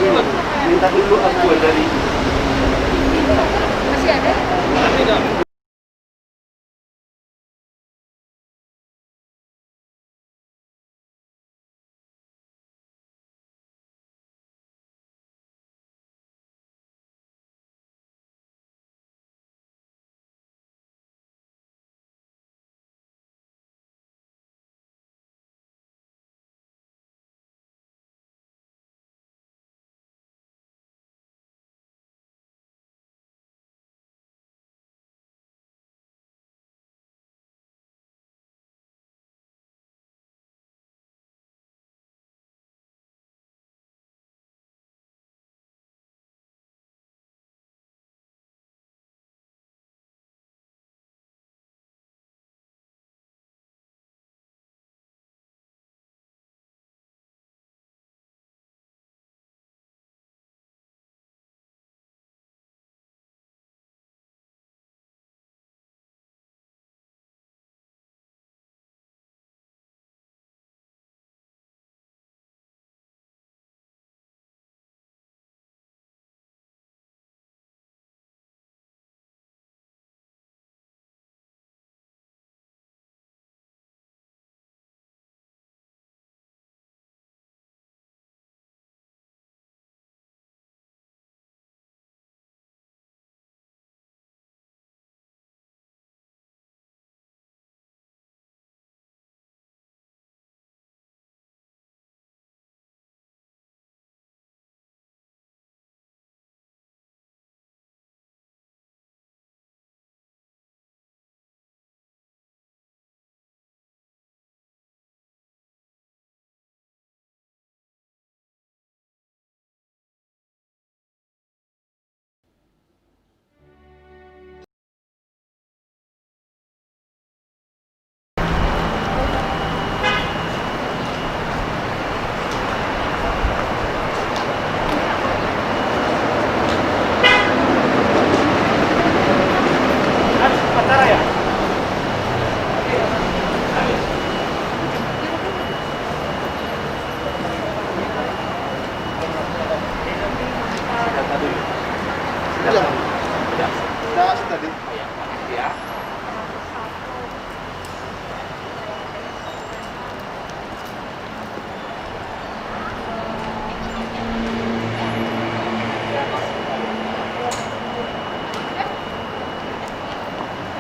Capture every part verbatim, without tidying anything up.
Minta dulu aku dari. Masih ada?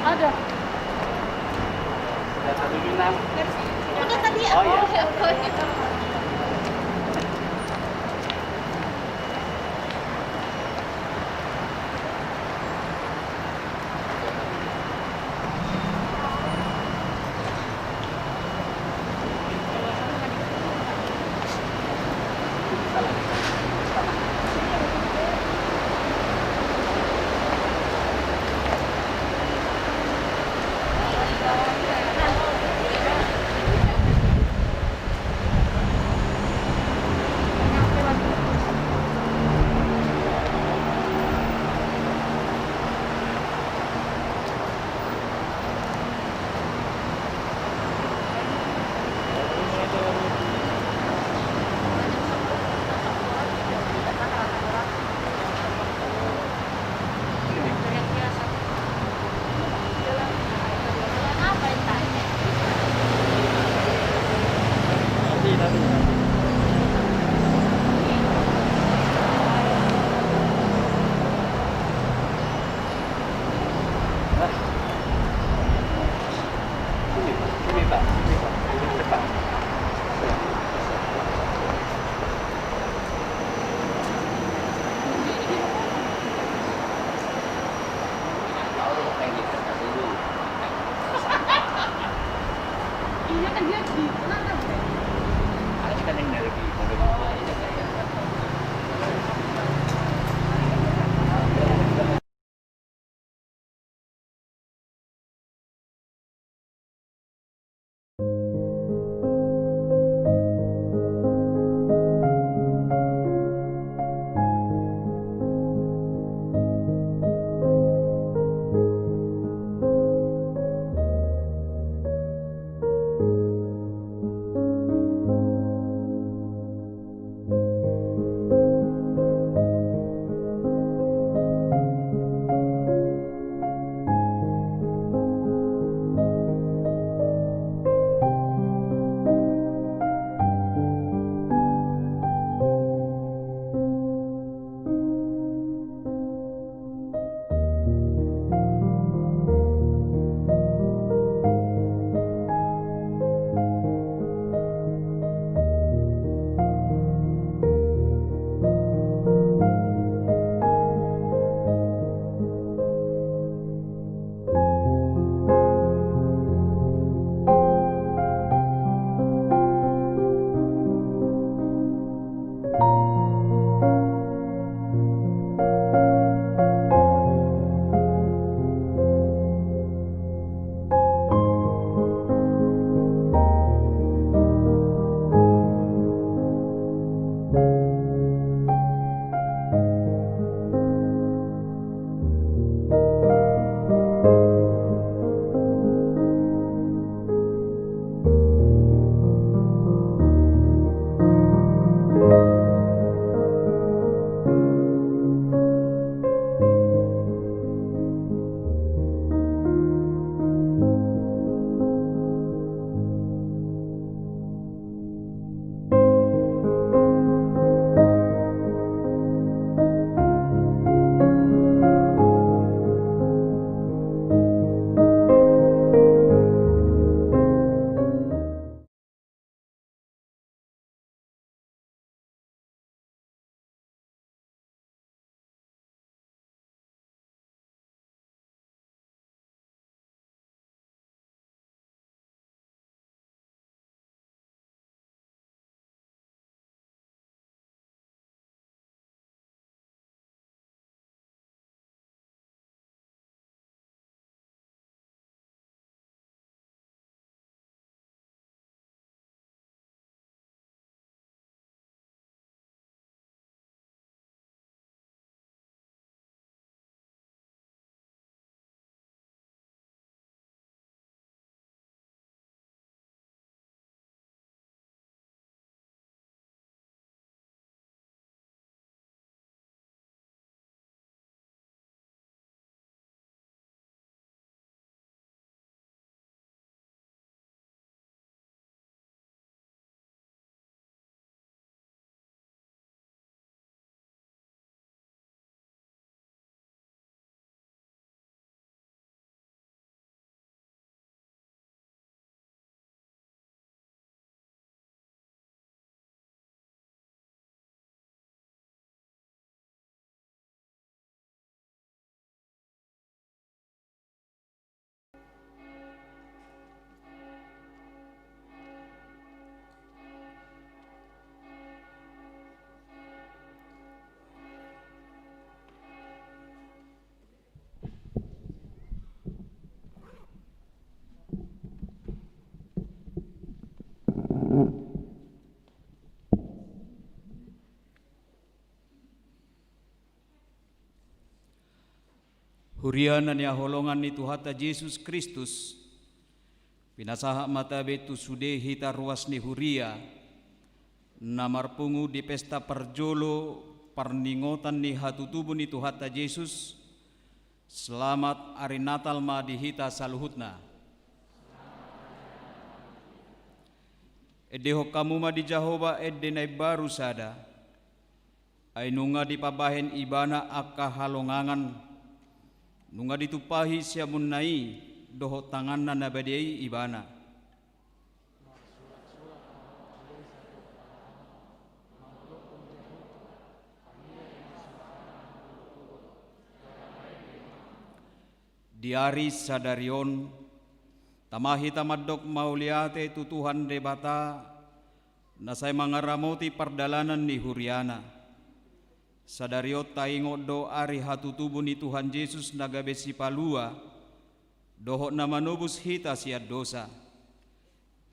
Ada. Udah tadi. Oh, iya. Huria na nihaholongan ni Tuhanta Jesus Kristus, pinasahat ma tabe tu sude hita ruas ni huria, na marpungu di pesta parjolo parningotan ni hatutubu ni Tuhanta Jesus, selamat ari Natal ma di hita saluhutna. Endehon hamu ma di Jahowa ende na imbaru sada, ai nunga dipabahen Ibana angka halongangan, nunga ditumpahi siamunna i dohot tanganna na badia i Ibana. Di ari sadari on, tama hita mandok mauliate tu Tuhan Debata, na sai mangaramoti pardalanan ni huriana. Sadari on taingot do ari hatutubu ni Tuhan Jesus na gabe sipalua, dohot na manobus hita sian dosa.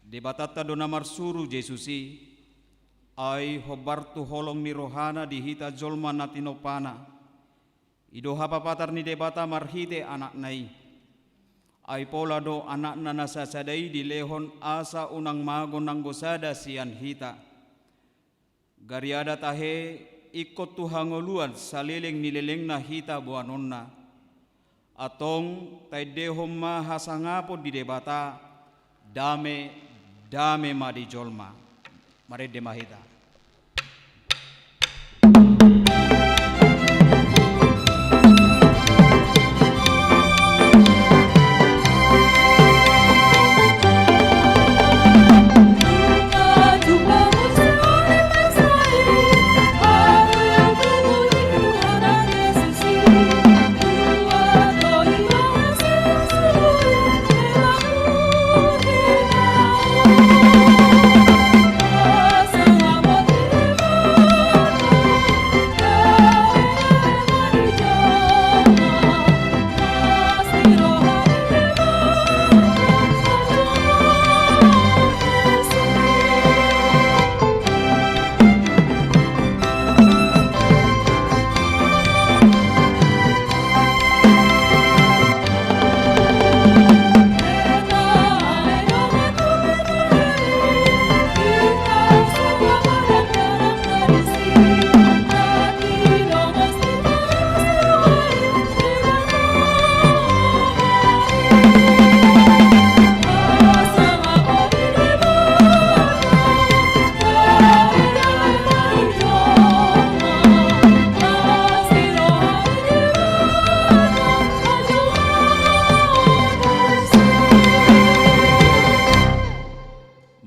Debatanta do na marsuru Jesus i, ai hombar tu holong ni rohana di hita jolma na tinompana. I do hapapatar ni Debata marhite Anakna i. Ai pola do Anakna na sasada i dilehon asa unang mago nanggo sada sian hita. Gariada tahe ingkon tu hangoluan saleleng ni lelengna hita boanonna. Antong taendehon ma hasangapon di Debata, dame, dame ma di jolma. Marende ma hita.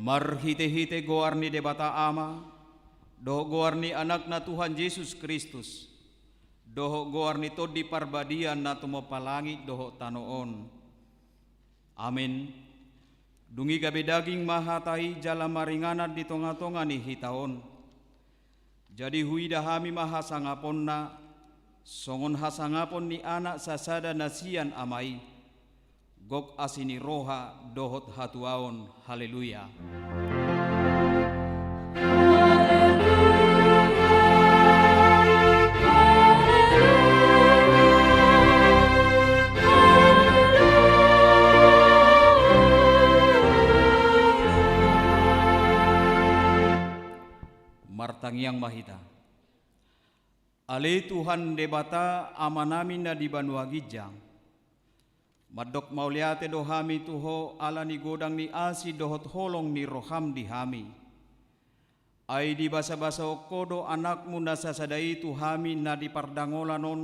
Marhitehite goar ni Debata Ama, dohot goar ni Anakna Tuhan Jesus Kristus, dohot goar ni Tondi Parbadia na tumompa langit dohot tano on. Amen. Dung i gabe daging ma hata i jala maringanan di tongatonga ni hita on. Jadi huida hami ma hasangaponna, songon hasangapon ni Anak sasada na sian Ama i. Gok asi ni roha dohot hatuaon. Haleluya. Martangiang ma hita. Ale Tuhan Debata Amanami na di banua ginjang, mandok mauliate do hami tu Ho ala ni godang ni asi dohot holong ni roham di hami. Ai dibasabasahon Ho do Anakmu na sasada i tu hami na di pardangolan on,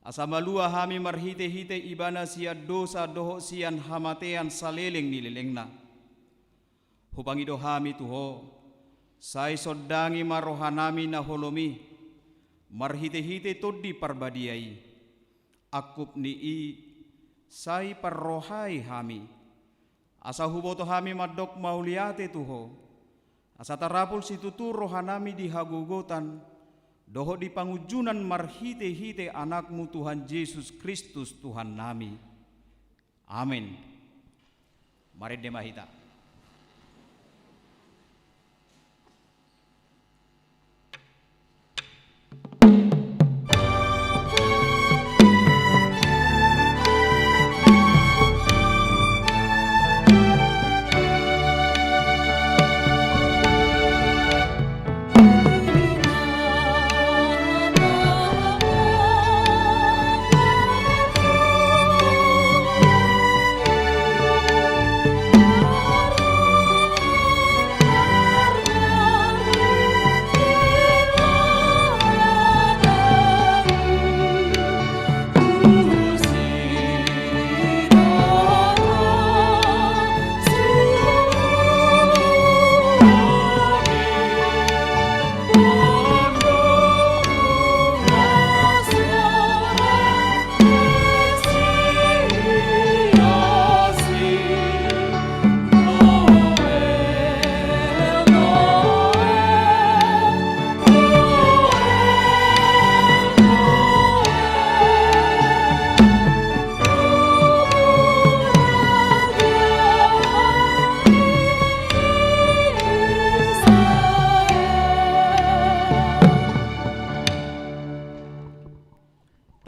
asa malua hami marhitehite Ibana sian dosa dohot sian hamatean saleleng ni lelengna. Hupangido hami tu Ho, sai sondangi ma rohanami na holom i, marhitehite Tondi Parbadia i. Angkup ni i sai parrohai hami, asa huboto hami mandok mauliate tu Ho, asa tarapul situtu rohanami di hagogotan dohot di pangunjunan marhitehite Anakmu Tuhan Jesus Kristus Tuhannami. Amen. Marende ma hita.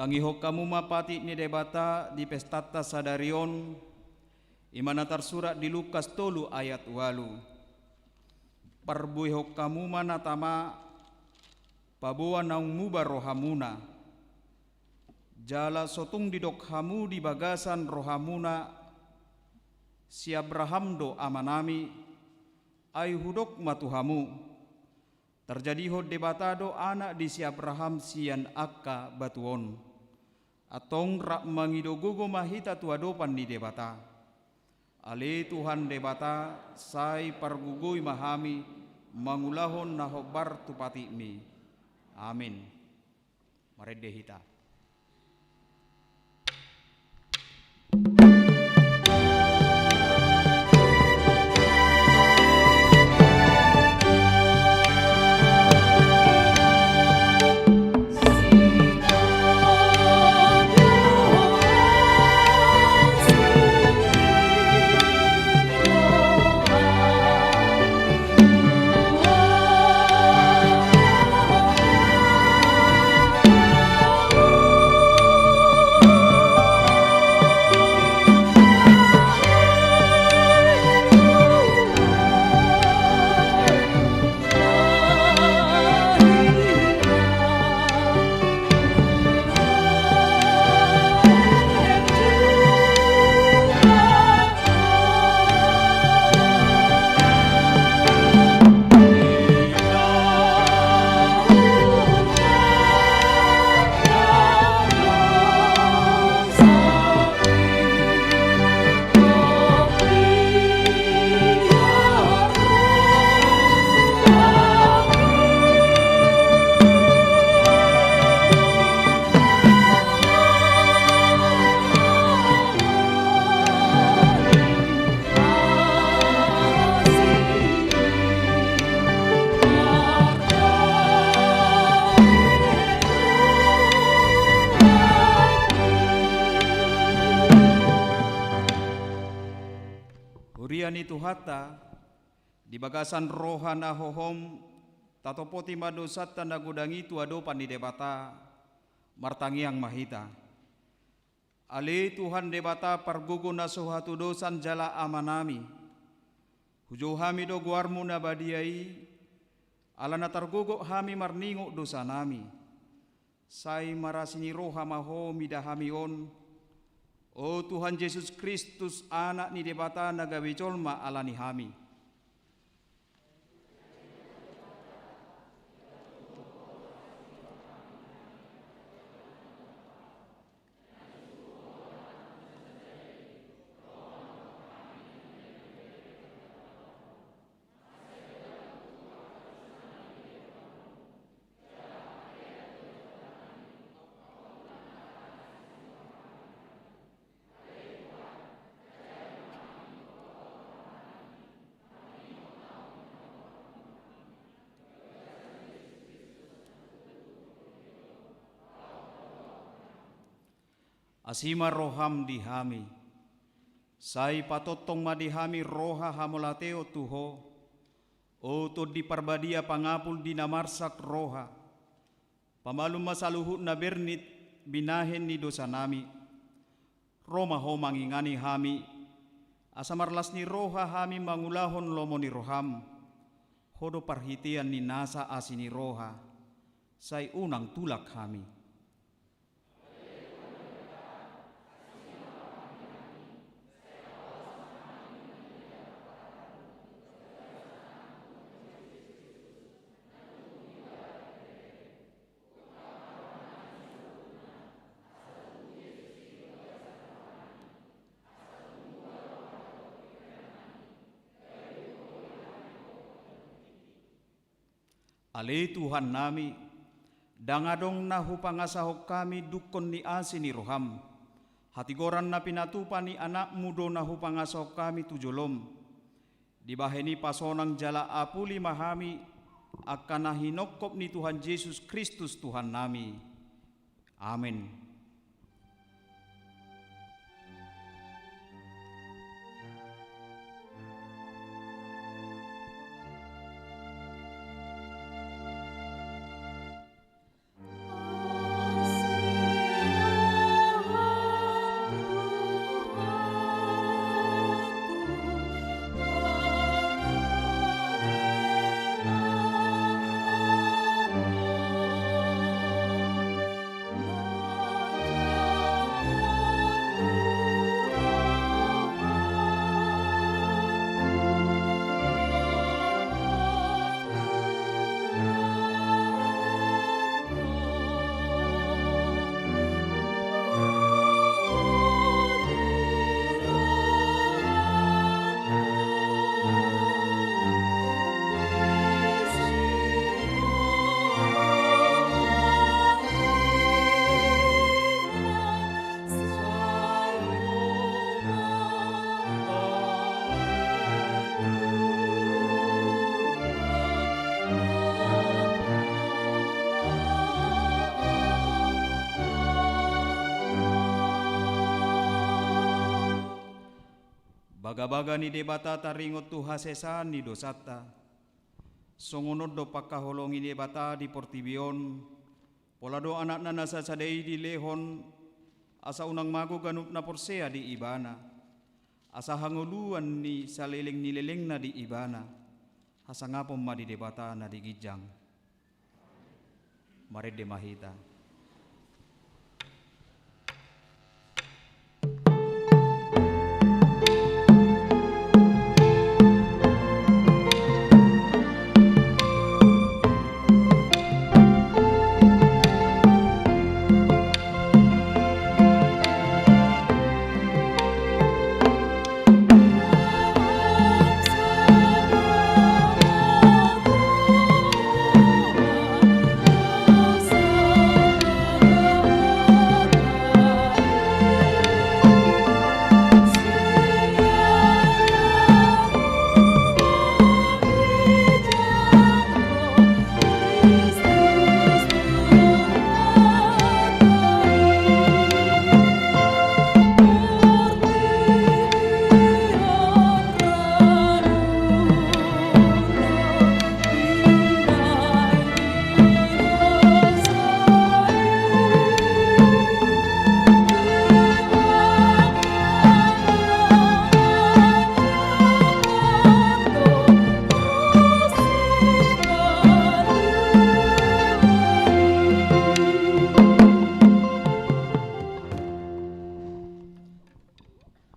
Tangihon hamu ma patik ni Debata di pestanta sadari on, i ma na tarsurat di Lukas tolu ayat ualu. Parbuehon hamu ma na tama, paboa naung muba rohamuna. Jala so tung didok hamu di bagasan rohamuna, si Abraham do amanami, ai hudok ma tu hamu. Tarjadihon Debata do anak di si Abraham sian angka batu on. Antong rap mangido gogo ma hita tu adopan ni Debata. Ale Tuhan Debata, sai pargogoi ma hami mangulahon na hombar tu patikmi. Amin. Marende hita. Huria ni Tuhanta, di bagasan roha na hohom, tatopoti ma dosanta na godang i tu adopan ni Debata, martangiang ma hita. Ale Tuhan Debata pargogo na so hatudosan jala amanami. Hujou hami do goarmu na badia i, ala na targogot hami marningot dosanami. Sai marasi ni roha ma ho mida hami on, o Tuhan Jesus Kristus, Anak ni Debata na gabe jolma ala ni hami. Asi ma roham di hami. Sai patongtong ma di hami roha hamauliateon tu ho, o Tondi Parbadia, pangapul di na marsak roha. Pamalum ma saluhut na bernit binahen ni dosanami. Ro ma ho mangingani hami, asa marlas ni roha hami mangulahon lomo ni roham. Ho do parhitean ni nasa asi ni roha, sai unang tulak hami. Ale Tuhannami, ndang adong na hupangasahon hami dungkon ni asi ni roham. Hatigoran na pinatupa ni Anakmu do na hupangasahon hami tu jolom. Dibahen i pasonang jala apuli ma hami, angka na hinongkop ni Tuhan Jesus Kristus Tuhannami. Amen. Bagabaga ni Debata taringot tu hasesaan ni dosanta. Songon on do pangkaholongi ni Debata di portibi on, pola do Anakna na sasada i dilehon, asa unang mago ganup na porsea di Ibana, asa hangoluan ni saleleng ni lelengna di Ibana. Hasangapon ma di Debata na di ginjang. Marende ma hita.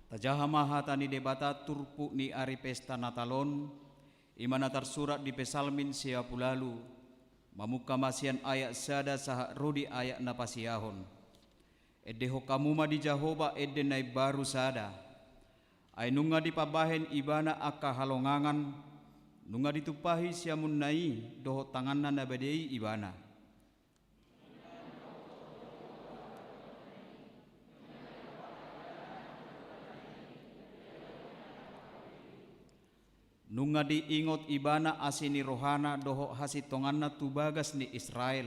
Tajaha ma hata ni Debata turpuk ni ari pesta Natal on, i ma na tarsurat di Psalmen sia pulu ualu, mamungka ma sian ayat sada sahat ro di ayat na pasiahon. Endehon hamu ma di Jahowa ende na imbaru sada. Ai nunga dipambahen Ibana angka halongangan, nunga ditumpahi siamunna i dohot tanganna na bade i Ibana. Nunga diingot Ibana asi ni rohana dohot hasintonganna tu bagas ni Israel.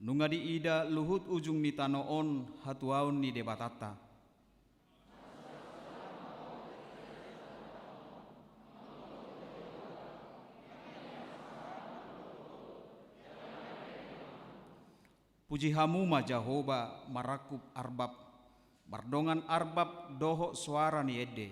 Nunga diida luhut ujung ni tano on hatuaon ni Debatanta. Puji hamu ma Jahowa marangkup arbab, mardongan arbab dohot soara ni ende.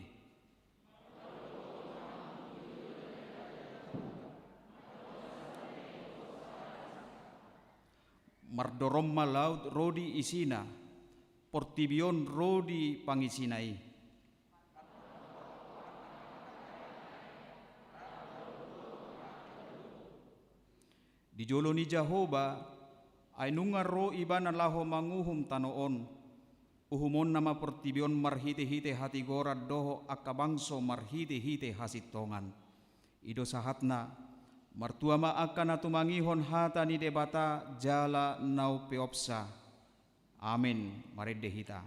Mardorong ma laut ro di isina, portibi on ro di pangisina i. Di jolo ni Jahowa, ai nunga ro Ibana laho manguhum tano on, uhumonna ma portibi on marhitehite hatigoran dohot angka bangso marhitehite hasintongan. I do sahatna, martua ma angka na tumangihon hata ni Debata jala na umpeopsa. Amen. Marende hita.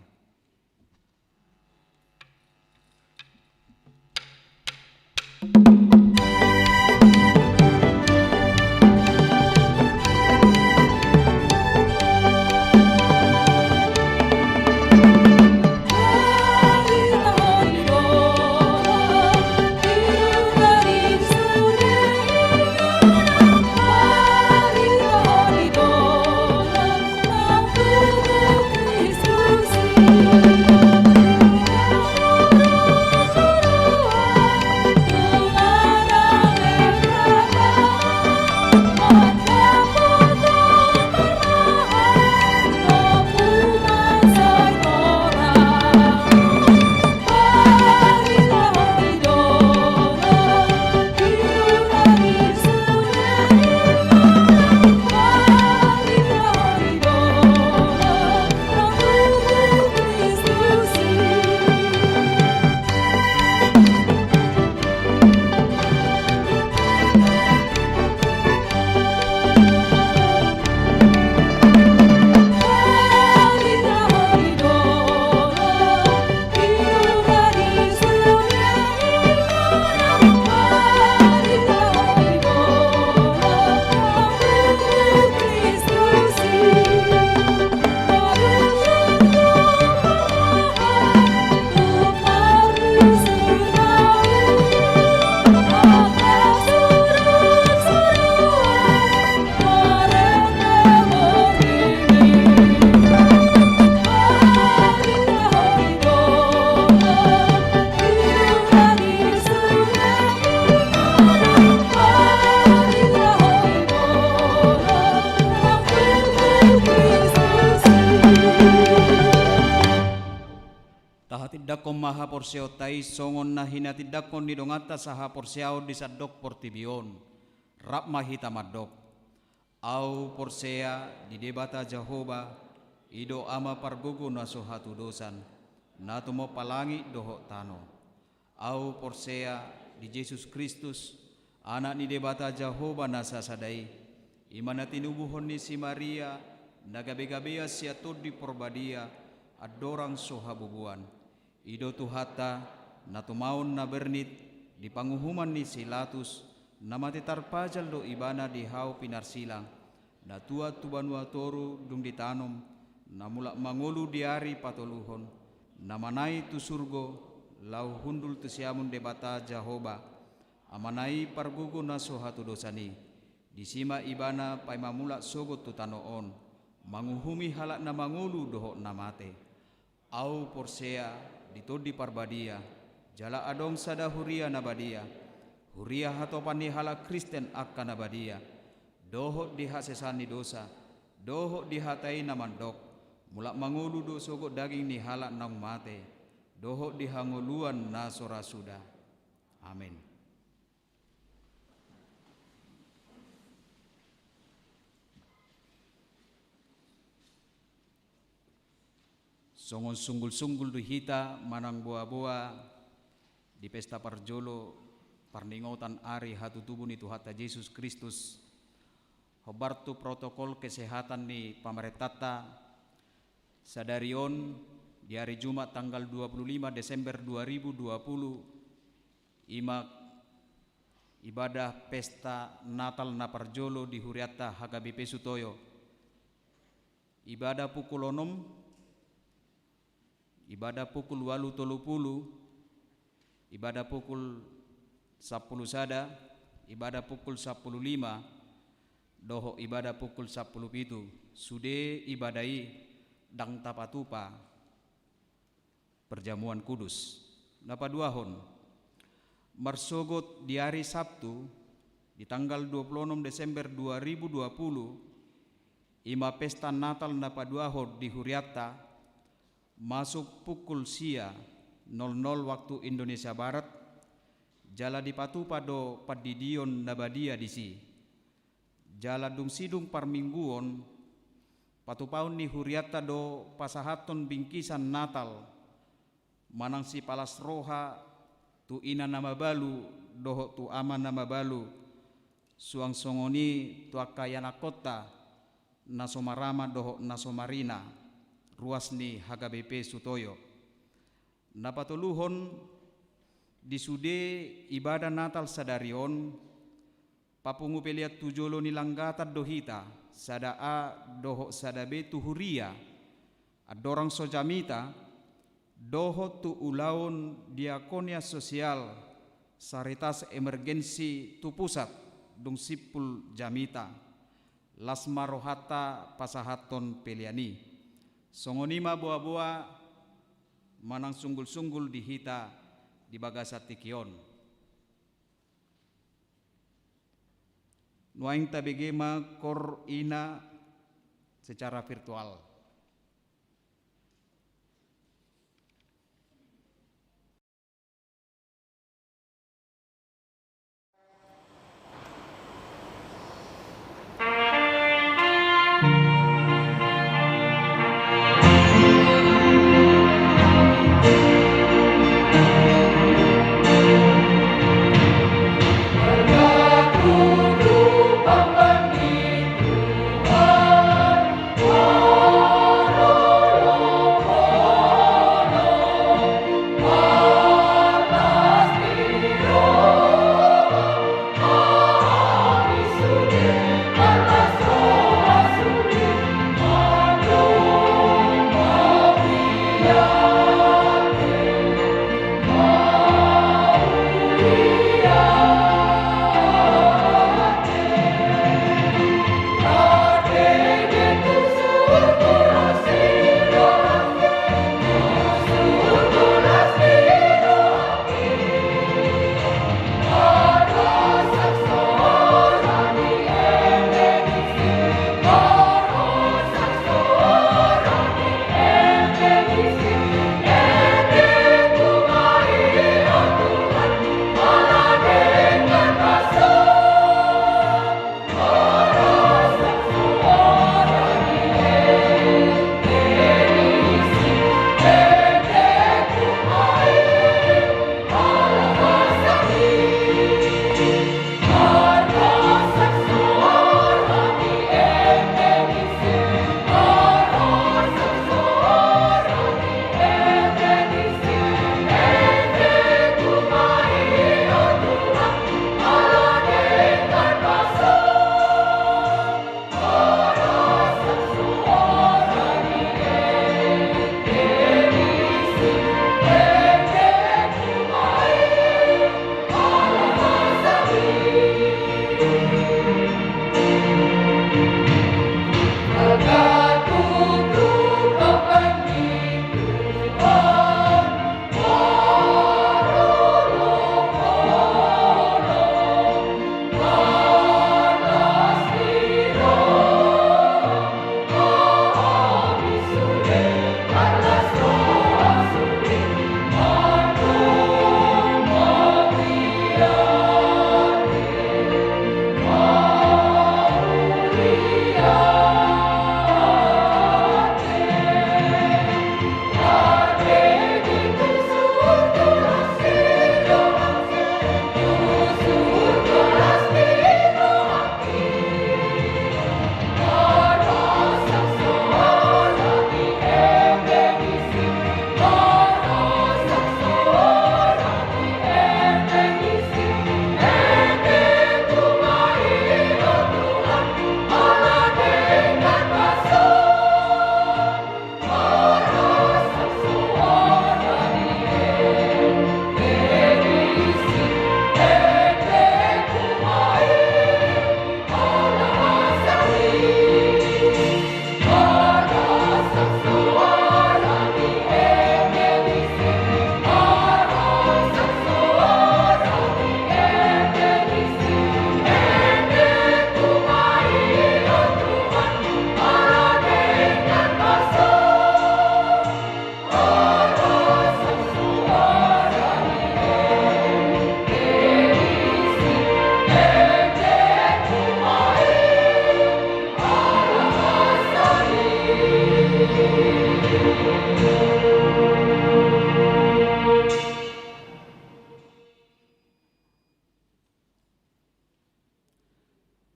Tangihon ma haporseaonta i songon na hinatindangkon ni donganta sahaporseaon di sandok portibi on. Rap ma hita mandok: Ahu porsea di Debata Jahowa, i do Ama pargogo na so hatudosan, na tumompa langit dohot tano. Ahu porsea di Jesus Kristus, Anak ni Debata Jahowa na sasada i, i ma na tinubuhon ni si Maria, na gabegabean sian Tondi Porbadia, andorang so habubuan. I do Tuhanta, na tumaon na bernit di panguhuman ni si Latus, na mate tarpajal do Ibana di hau pinarsilang, na tuat tu banua toru dung ditanom, na mulak mangolu di ari patoluhon, na manaek tu surgo, laho hundul tu siamun Debata Jahowa, Amana i pargogo na so hatudosan i. Disi ma Ibana paima mulak sogot tu tano on, manguhumi halak na mangolu dohot na mate. Ahu porsea di Tondi Parbadia, jala adong sada huria na badia, huria hatopan ni halak Kristen angka na badia, dohot di hasesaan ni dosa, dohot di hata i na mandok: Mulak mangolu do sogot daging ni halak naung mate, dohot di hangoluan na so ra suda. Amen. Songon sunggul-sunggul do hita manang boa-boa di pesta parjolo parningotan ari hatutubu ni Tuhanta Jesus Kristus, hombar tu protokol kesehatan ni pamarentanta, sadari on di ari Jumat tanggal dua puluh lima Desember dua ribu dua puluh, i ma ibadah pesta Natal na parjolo di hurianta H K B P Sutoyo. Ibadah pukul onom, ibadah pukul ualu tolu pulu, ibadah pukul sampulu sada, ibadah pukul sampulu lima, dohot ibadah pukul sampulu pitu. Sude ibadah i ndang tapatupa perjamuan kudus. Na paduahon, marsogot di ari Sabtu, di tanggal dua puluh onom Desember dua ribu dua puluh, i ma pesta Natal na paduahon di hurianta, masuk pukul sia nol nol waktu Indonesia Barat, jala dipatupa do pandidion na badia disi. Jala dung sidung parmingguon, patupaon ni hurianta do pasahathon bingkisan Natal, manang sipalas roha tu ina na mabalu dohot tu ama na mabalu, suang songon i tu angka ianakhonta na so marama dohot na so marina, ruas ni H K B P Sutoyo. Na patoluhon, di sude ibadah Natal sadari on, papungu pelean tu jolo ni langgatan do hita, sada A dohot sada B tu huria, andorang so jamita, dohot tu ulaon diakonia sosial, Caritas Emergency tu pusat, dung simpul jamita. Las ma rohanta pasahathon pelean i. Songon i ma boa-boa manang sunggul-sunggul di hita di bagasan tingki on. Nuaeng tabege ma kor ina secara virtual.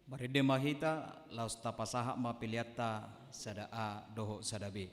Marende ma hita, laos tapasahat ma peleanta sada A dohot sada B.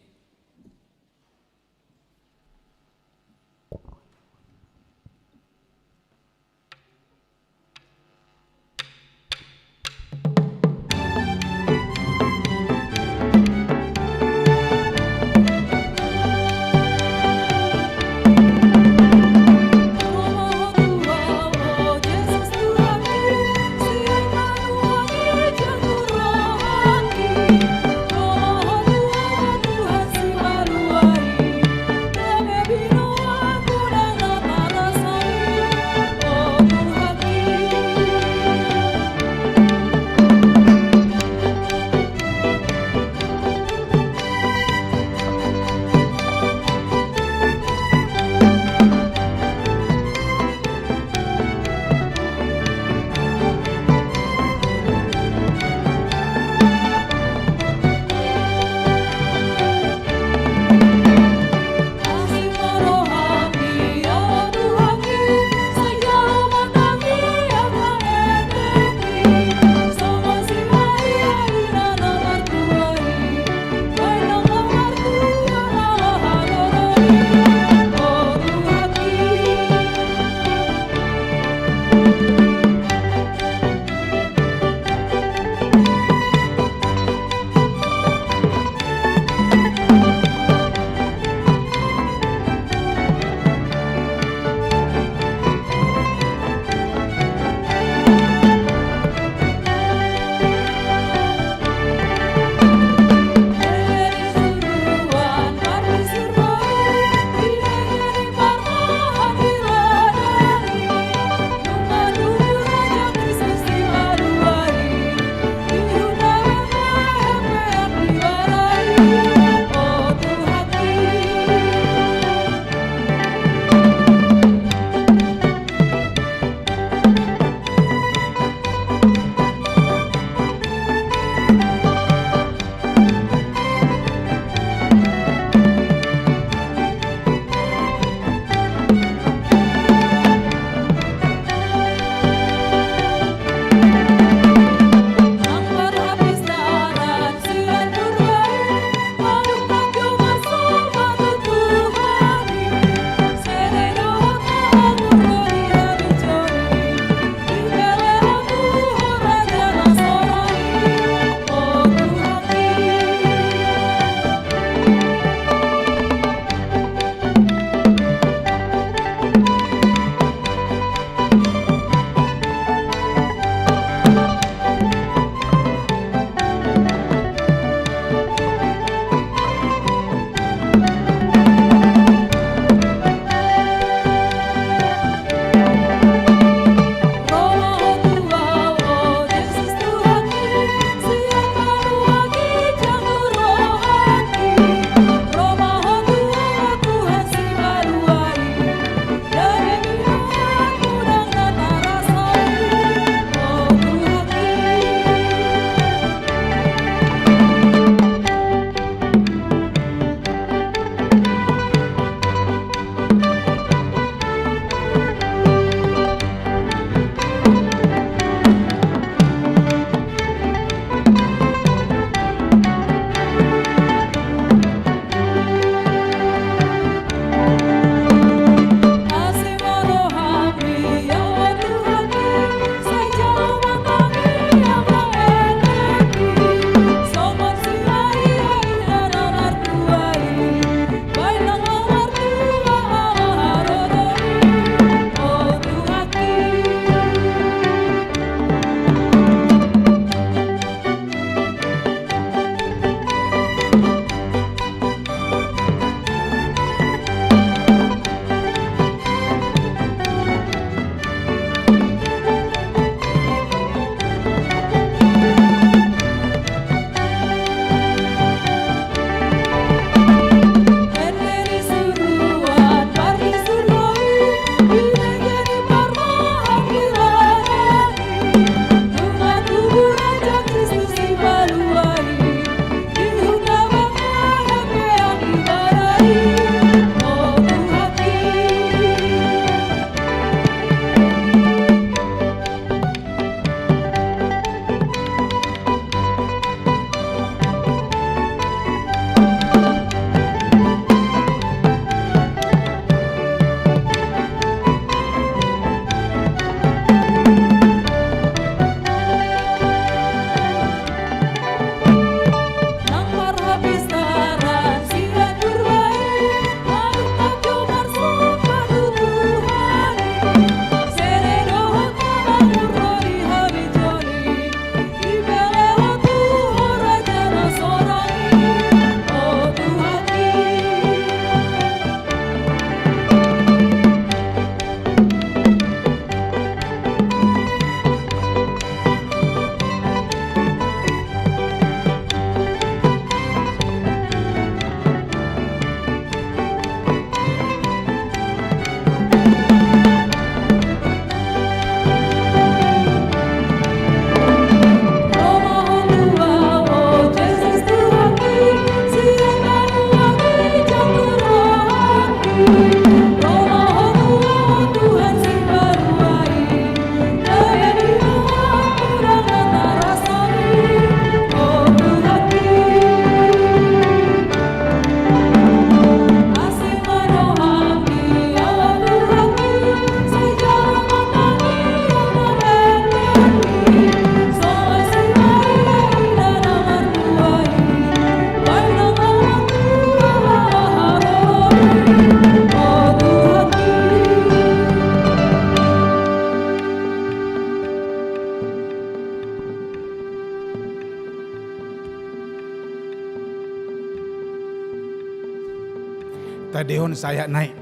Tadehon sayak nai.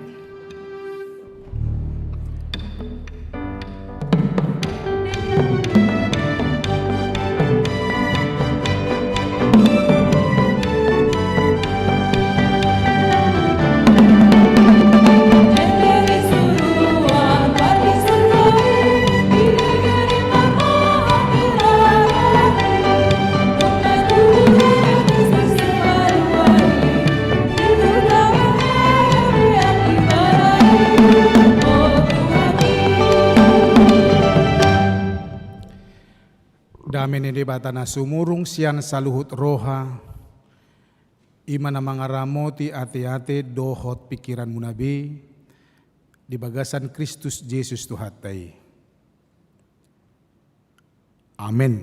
Dame ni Debata na sumurung sian saluhut roha, i ma na mangaramoti ateate dohot pingkiranmuna be di bagasan Kristus Jesus Tuhanta i. Amen.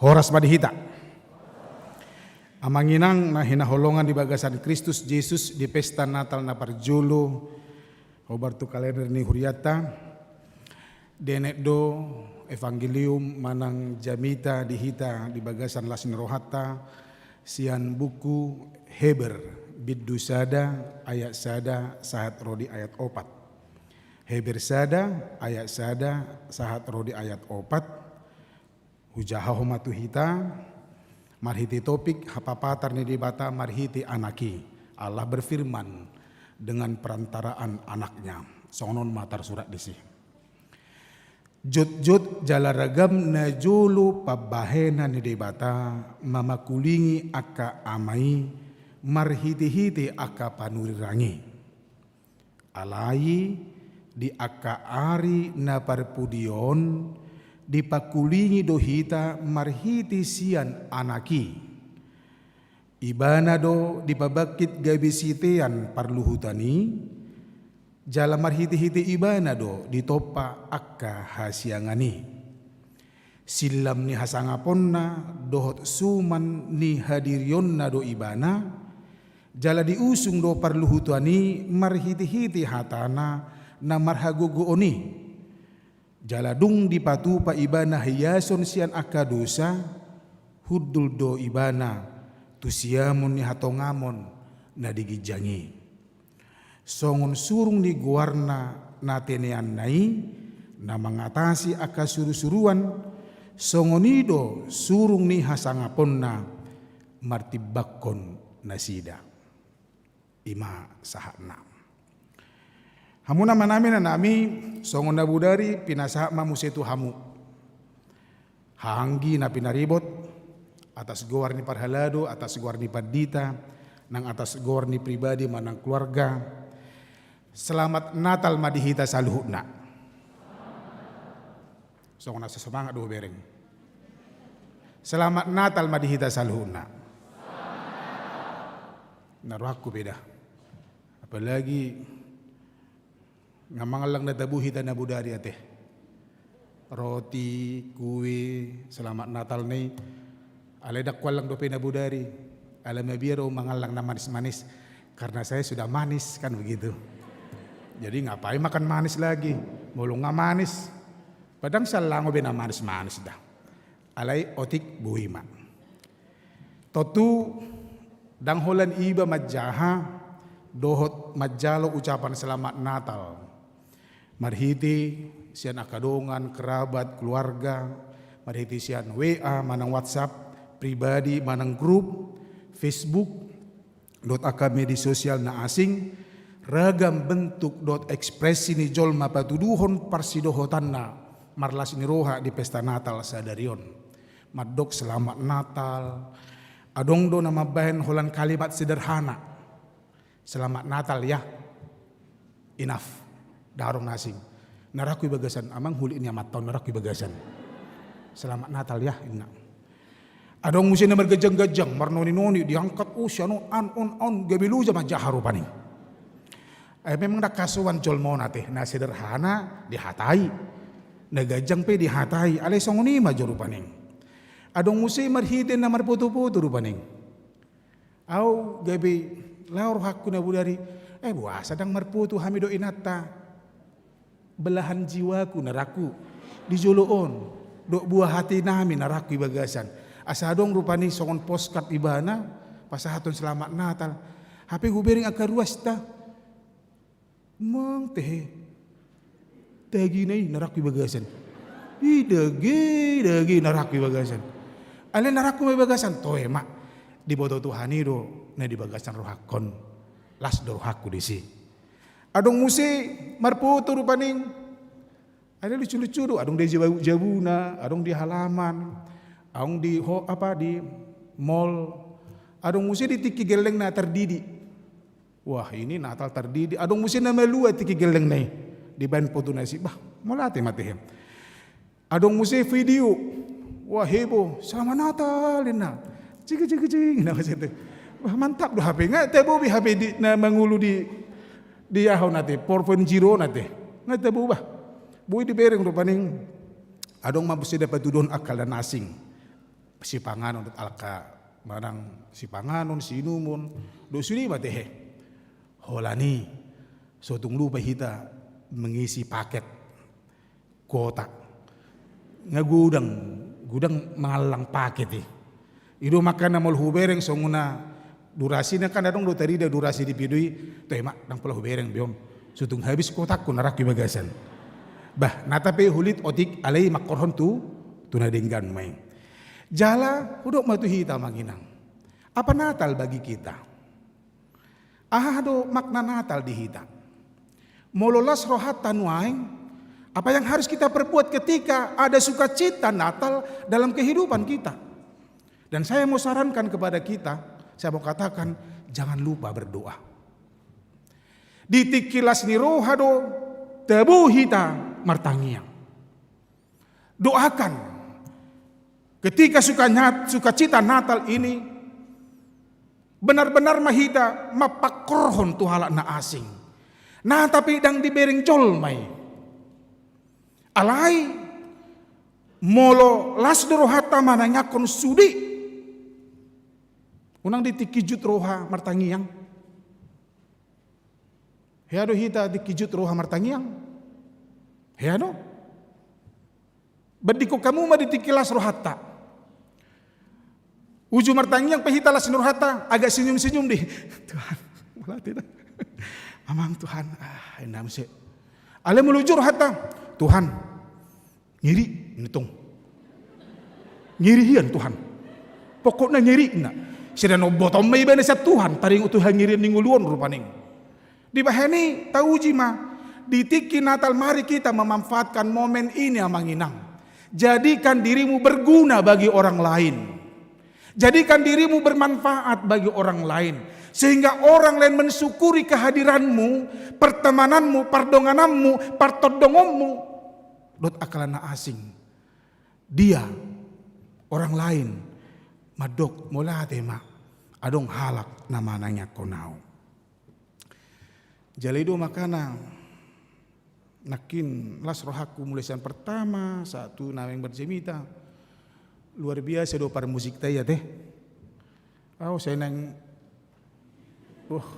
Horas ma di hita. Amang inang na hinaholongan di bagasan Kristus Jesus, di pesta Natal na parjolo, hombar tu kalender ni hurianta, dienet do evangelium manang jamita di hita di bagasan las ni rohanta sian buku Heber, bindu sada, ayat sada sahat ro di ayat opat. Heber sada, ayat sada sahat ro di ayat opat. Hujahahon ma tu hita, marhite topik hapapatar ni Debata marhite Anak i. Allah berfirman dengan perantaraan Anak-Nya. Songon on ma tarsurat disi. Jotjot jala ragam na jolo pambahenan ni Debata mamakulingi angka ama i marhitehite angka panurirang i. Alai di angka ari na parpudi on dipakulingi do hita marhite sian Anak i. Ibana do dipabangkit gabe sitean parluhutan i, jala marhitehite Ibana do ditompa angka hasiangan i. Sillam ni hasangaponna dohot suman ni hadirionna do Ibana, jala diusung do parluhutan i marhitehite hatana na marhagogoon i. Jala dung dipatupa Ibana hiason sian angka dosa, hundul do Ibana tu siamun ni hatongamon na di ginjang i. Songon surung ni goarna na teneanna i, na mangatasi angka surusuruan, songon i do surung ni hasangaponna martimbangkon nasida. I ma sahatna. Hamu na manami na nami, songon na bodari pinasahat ma muse tu hamu. Haha anggi na pinaribot, atas goar ni parhalado, atas goar ni pandita, nang atas goar ni pribadi manang keluarga. Selamat Natal ma di hita saluhutna. Songon na so semangat do hubereng. Selamat Natal ma di hita saluhutna. Na rohangku pe da. Apalagi nga mangallang na tabo hita na bodari ate. Roti, kue, selamat Natal na i. Alai ndang huallang dope na bodari. Alai mabiar do mangallang na manis-manis. Karena saya sudah manis, kan begitu. Jadi ngapain makan manis lagi? Molo nga manis. Padahal sallang be na manis-manis da. Alai otik boi ma. Tontu ndang holan iba manjaha dohot manjalo ucapan selamat Natal. Marhite sian angka dongan, kerabat, keluarga, marhite sian W A manang WhatsApp, pribadi manang grup, Facebook, dohot angka media sosial na asing, ragam bentuk dohot ekspresi ni jolma patuduhon parsidohotanna marlas ni roha di pesta Natal sadari on. Mandok selamat Natal, adong do na mambahen holan kalimat sederhana. Selamat Natal ya. Enough. Ndang adong na asing. Na rangku i bagasan, amang hulik ni amanta on na rangku i bagasan. Selamat Natal ya, inna. Adong muse na marganjang-ganjang, marnoni-noni, diangkat, oh, sian on, an, on, on, gabe loja manjaha rupani. Eh, memang ndang hasoan jolma on ate, na sederhana dihatai, na ganjang pe dihatai, alai songon i ma jo rupani. Adong muse marhite na marpoto-poto rupani. Au gabe laho rohangku na bodari, eh, boasa ndang marpoto hami dohot inanta. Belahan jiwaku na rangku di jolo on, dohot buah hati nami na rangku i bagasan. Asa adong rupani songon postcard ibana, pasahathon selamat Natal. Hape hubereng angka ruasta. Mang tehe. Dagina i na rangku i bagasan. I dage, dage na rangku i bagasan. Alai na rangku ma i bagasan, toe ma. Diboto Tuhan i do na di bagasan rohangkon. Las do rohangku disi. Adong muse marpoto rupani. Alai lucu-lucu do, adong di jabu, jabuna, adong di halaman, adong di ho, apa, di mall. Adong muse di tingki gellengna tardidi. Wah, ini Natal tardidi. Adong muse na malua tingki gellengna i. Dibaen foto nasi. Bah, mauliate ma tehe. Adong muse video. Wah, heboh. Selamat Natal, ninna. Cik, cik, cik, na muse te. Wah, mantap do hape. Nga tabo be hape di, na mangolu di, di aha on ate, four point zero on ate. Nga tabo bah. Boi dibereng rupani. Adong ma muse dapatuduhon angka na asing. Sipanganon dohot angka manang sipanganon, siinumon, dohot sude ma tehe. Holan i, so tung lupa hita mengisi paket kuota. Nga godang, godang mangallang paket i. I do makana molo hubereng songon na durasina kan adong do tarida durasi di video i, toe ma, ndang pola hubereng be on. So tung habis kuotangku na rangku i bagasan. Bah, nata pe hulit otik alai mangkorhon tu, tu na denggan ma i. Jala, hudok ma tu hita amang inang. Apa Natal bagi kita? Aha do makna Natal di hita? Molo las rohanta nuaeng, apa yang harus kita perbuat ketika ada sukacita Natal dalam kehidupan kita? Dan saya mau sarankan kepada kita, saya mau katakan, jangan lupa berdoa. Di tingki las ni roha do tabo hita martangiang. Doakan, ketika suka nyat-, sukacita Natal ini, benar-benar ma hita mangkorhon tu halak na asing. Nata pe ndang dibereng jolma i. Alai, molo las do rohanta manangiangkon sude. Unang di tingki jut roha martangiang. Hea do hita di tingki jut roha martangiang? Hea do? Bandingkon hamu ma di tingki las rohanta. Uju martangiang pe hita las ni rohanta, agak senyum-senyum di. Tuhan, mauliate da. Amang Tuhan, ah, inna muse. Alai molo uju rohanta, Tuhan, ngeri, ninna tong. Ngeri hian Tuhan. Pokokna ngeri, ninna. Sai ndang botom ma ibana sian Tuhan, taringot tu hangerian ni ngolu on rupani. Dibahen i tauji ma, di tingki Natal mari kita memanfaatkan momen ini amang inang. Jadikan dirimu berguna bagi orang lain. Jadikan dirimu bermanfaat bagi orang lain. Sehingga orang lain mensyukuri kehadiranmu, pertemananmu, pardongananmu, partondongonmu. Dohot angka na asing. Dia, orang lain, mandok mauliate ma, adong halak na manangiangkon au. Jala i do makana nangkin las rohangku mulai sian pertama, sahat tu naeng berjemita. Luar biasa do parmusikta i ate. Au sai naeng, uh,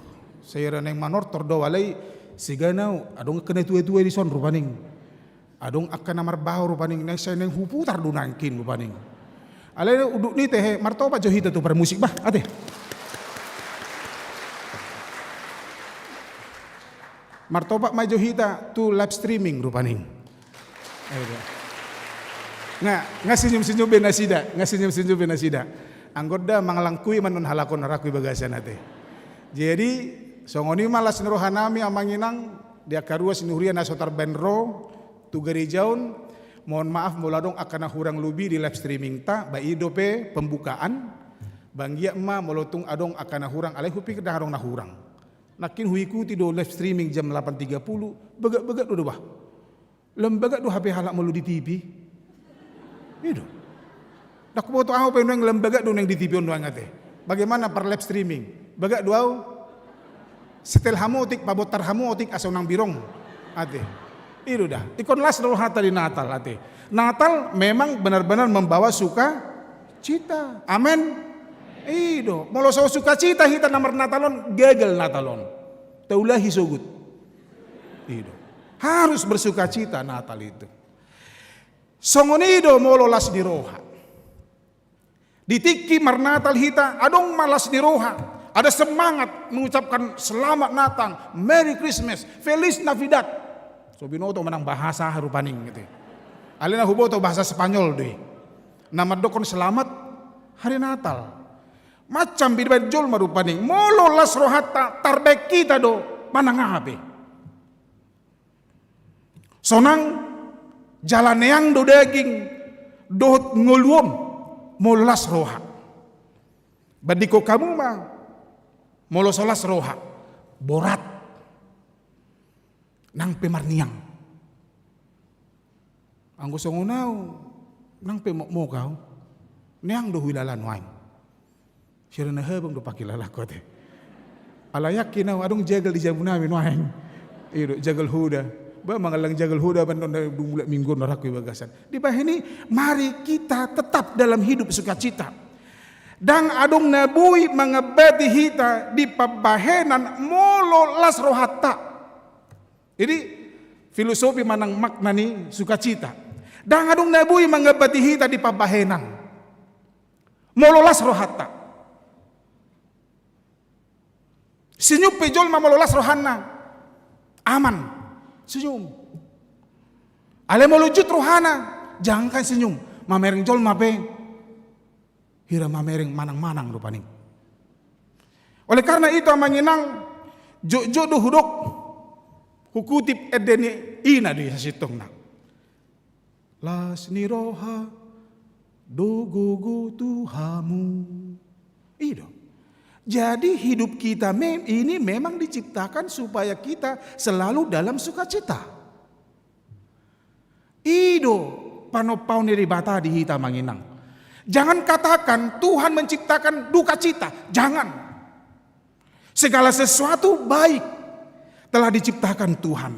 sai ra naeng manortor do au alai, segan au, adong angka na tua-tua dison rupani. Adong angka na marbaor rupani, naeng sai naeng huputar do nangkin rupani. Alai unduk ni tehe, martopak jo hita tu parmusik bah, ate. Martopak ma jo hita tu live streaming rupani. Ayo, dah. Nga, nga senyum-senyum be nasida, nga senyum-senyum be nasida. Anggo da mangalangkui ma annon halak on na rangku i bagasan ate. Jadi, songon i ma las ni roha nami amang inang, di angka ruas ni huria na so tarbaen ro, tu gareja on, mohon maaf molo adong angka na hurang lobi di live streaming ta, ba i dope pembukaan, ba anggiat ma molo tung adong angka na hurang, alai hupikir ndang adong na hurang. Nangkin huikuti do live streaming jam delapan tiga puluh, bagak-bagak do do bah. Lam bagak do hape halak molo di T V. I do. Ndang huboto au pe nuaeng lam bagak do nuaeng di T V on nuaeng ate. Bagaimana par live streaming? Bagak do au. Setel hamu otik, pabontar hamu otik asa unang birong. Ate. I do da. Ingkon las do rohanta di Natal ate. Natal memang benar-benar membawa sukacita. Amen. I do. Molo so sukacita hita na marnatal on, gagal Natal on. Taulahi sogot. I do. Harus bersukacita Natal itu. Songon i do molo las ni roha. Di tingki marnatal hita, adong ma las ni roha. Ada semangat mengucapkan Selamat Natal, Merry Christmas, Feliz Navidad. So binoto manang bahasa aha rupani, gitu. Alai na huboto bahasa Spanyol do i. Na mandokkon Selamat Hari Natal. Macam pe dibaen jolma rupani. Molo las rohanta, tarbaen hita do manang aha pe. Sonang jala neang do daging dohot ngolu on molo las roha. Bandingkon hamu ma, molo so las roha, borat. Nang pe marneang. Anggo songon au, nang pe mokmok au, neang do huilala nuaeng. Sira na habang do pangkilalangku ate. Alai yakin au, adong jagal di jabu nami nuaeng. I do, jagal hoda. Ba mangallang jagal hoda, ba ndang dung mulak minggu on, na rangku i bagasan. Dibahen i, mari kita tetap dalam hidup sukacita. Ndang adong na boi mangambati hita di pambahenan molo las rohanta. Jadi, filosofi manang makna ni sukacita. Ndang adong na boi mangambati hita di pambahenan molo las rohanta. Senyum pe jolma molo las rohana, aman, senyum. Alai molo jut rohana, jangankan senyum, mamereng jolma pe hira mamereng manang-manang rupani. Oleh karena itu, amang inang, jotjot do hudok, hukutip ende ni ina di sasintongna. Las ni roha, do gogo tu hamu. I do. Jadi hidup kita mem-, ini memang diciptakan supaya kita selalu dalam sukacita. I do panompaon ni Debata di hita, amang inang. Jangan katakan Tuhan menciptakan dukacita. Jangan. Segala sesuatu baik telah diciptakan Tuhan.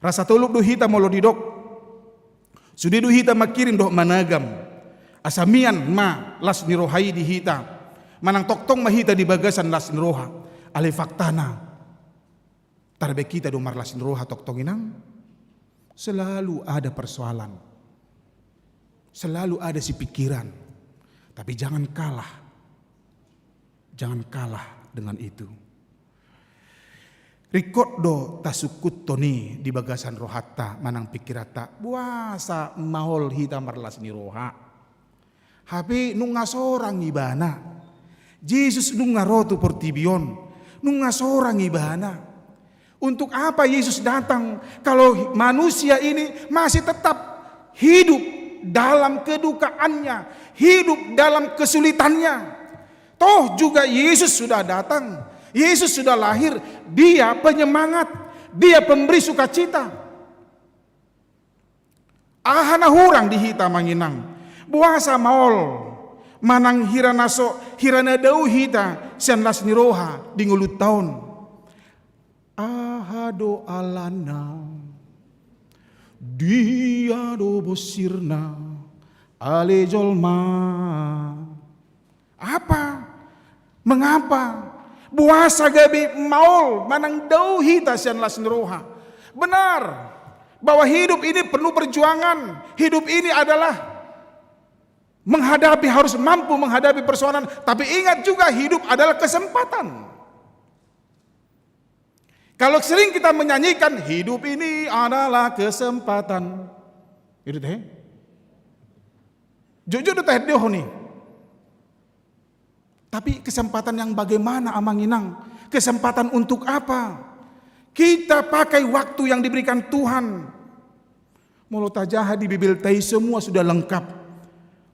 Rasa tolop do hita molo didok, sude do hita mangkirim dohot managam. Asa mian ma las ni roha i di hita. Manang tongtong ma hita di bagasan las ni roha. Alai faktana, tarbaen hita do marlas ni roha tongtong, inang? Selalu ada persoalan. Selalu ada sipingkiran. Tapi jangan kalah. Jangan kalah dengan itu. Ringkot do tasungkuthon i di bagasan rohanta manang pingkiranta, boasa maol hita marlas ni roha. Hape nunga sorang ibana. Jesus nunga ro tu portibi on. Nunga sorang ibana. Untuk apa Yesus datang kalau manusia ini masih tetap hidup dalam kedukaannya, hidup dalam kesulitannya? Toh juga Yesus sudah datang, Yesus sudah lahir, Dia penyemangat, Dia pemberi sukacita. Aha na hurang di hita, amang inang? Boasa maol manang hira na so, hira na dao hita sian las ni roha di ngolunta on? Aha do alana? Dia do bonsirna ale jolma? Apa? Mengapa? Boasa gabe maol manang dao hita sian las ni roha? Benar bahwa hidup ini penuh perjuangan. Hidup ini adalah menghadapi, harus mampu menghadapi persoalan. Tapi ingat juga, hidup adalah kesempatan. Kalau sering kita menyanyikan, "Hidup ini adalah kesempatan." Itu teh. Jujur do tahendehon i. Tapi kesempatan yang bagaimana, amang inang? Kesempatan untuk apa? Kita pakai waktu yang diberikan Tuhan. Molo tajaha di Bibelta i, semua sudah lengkap.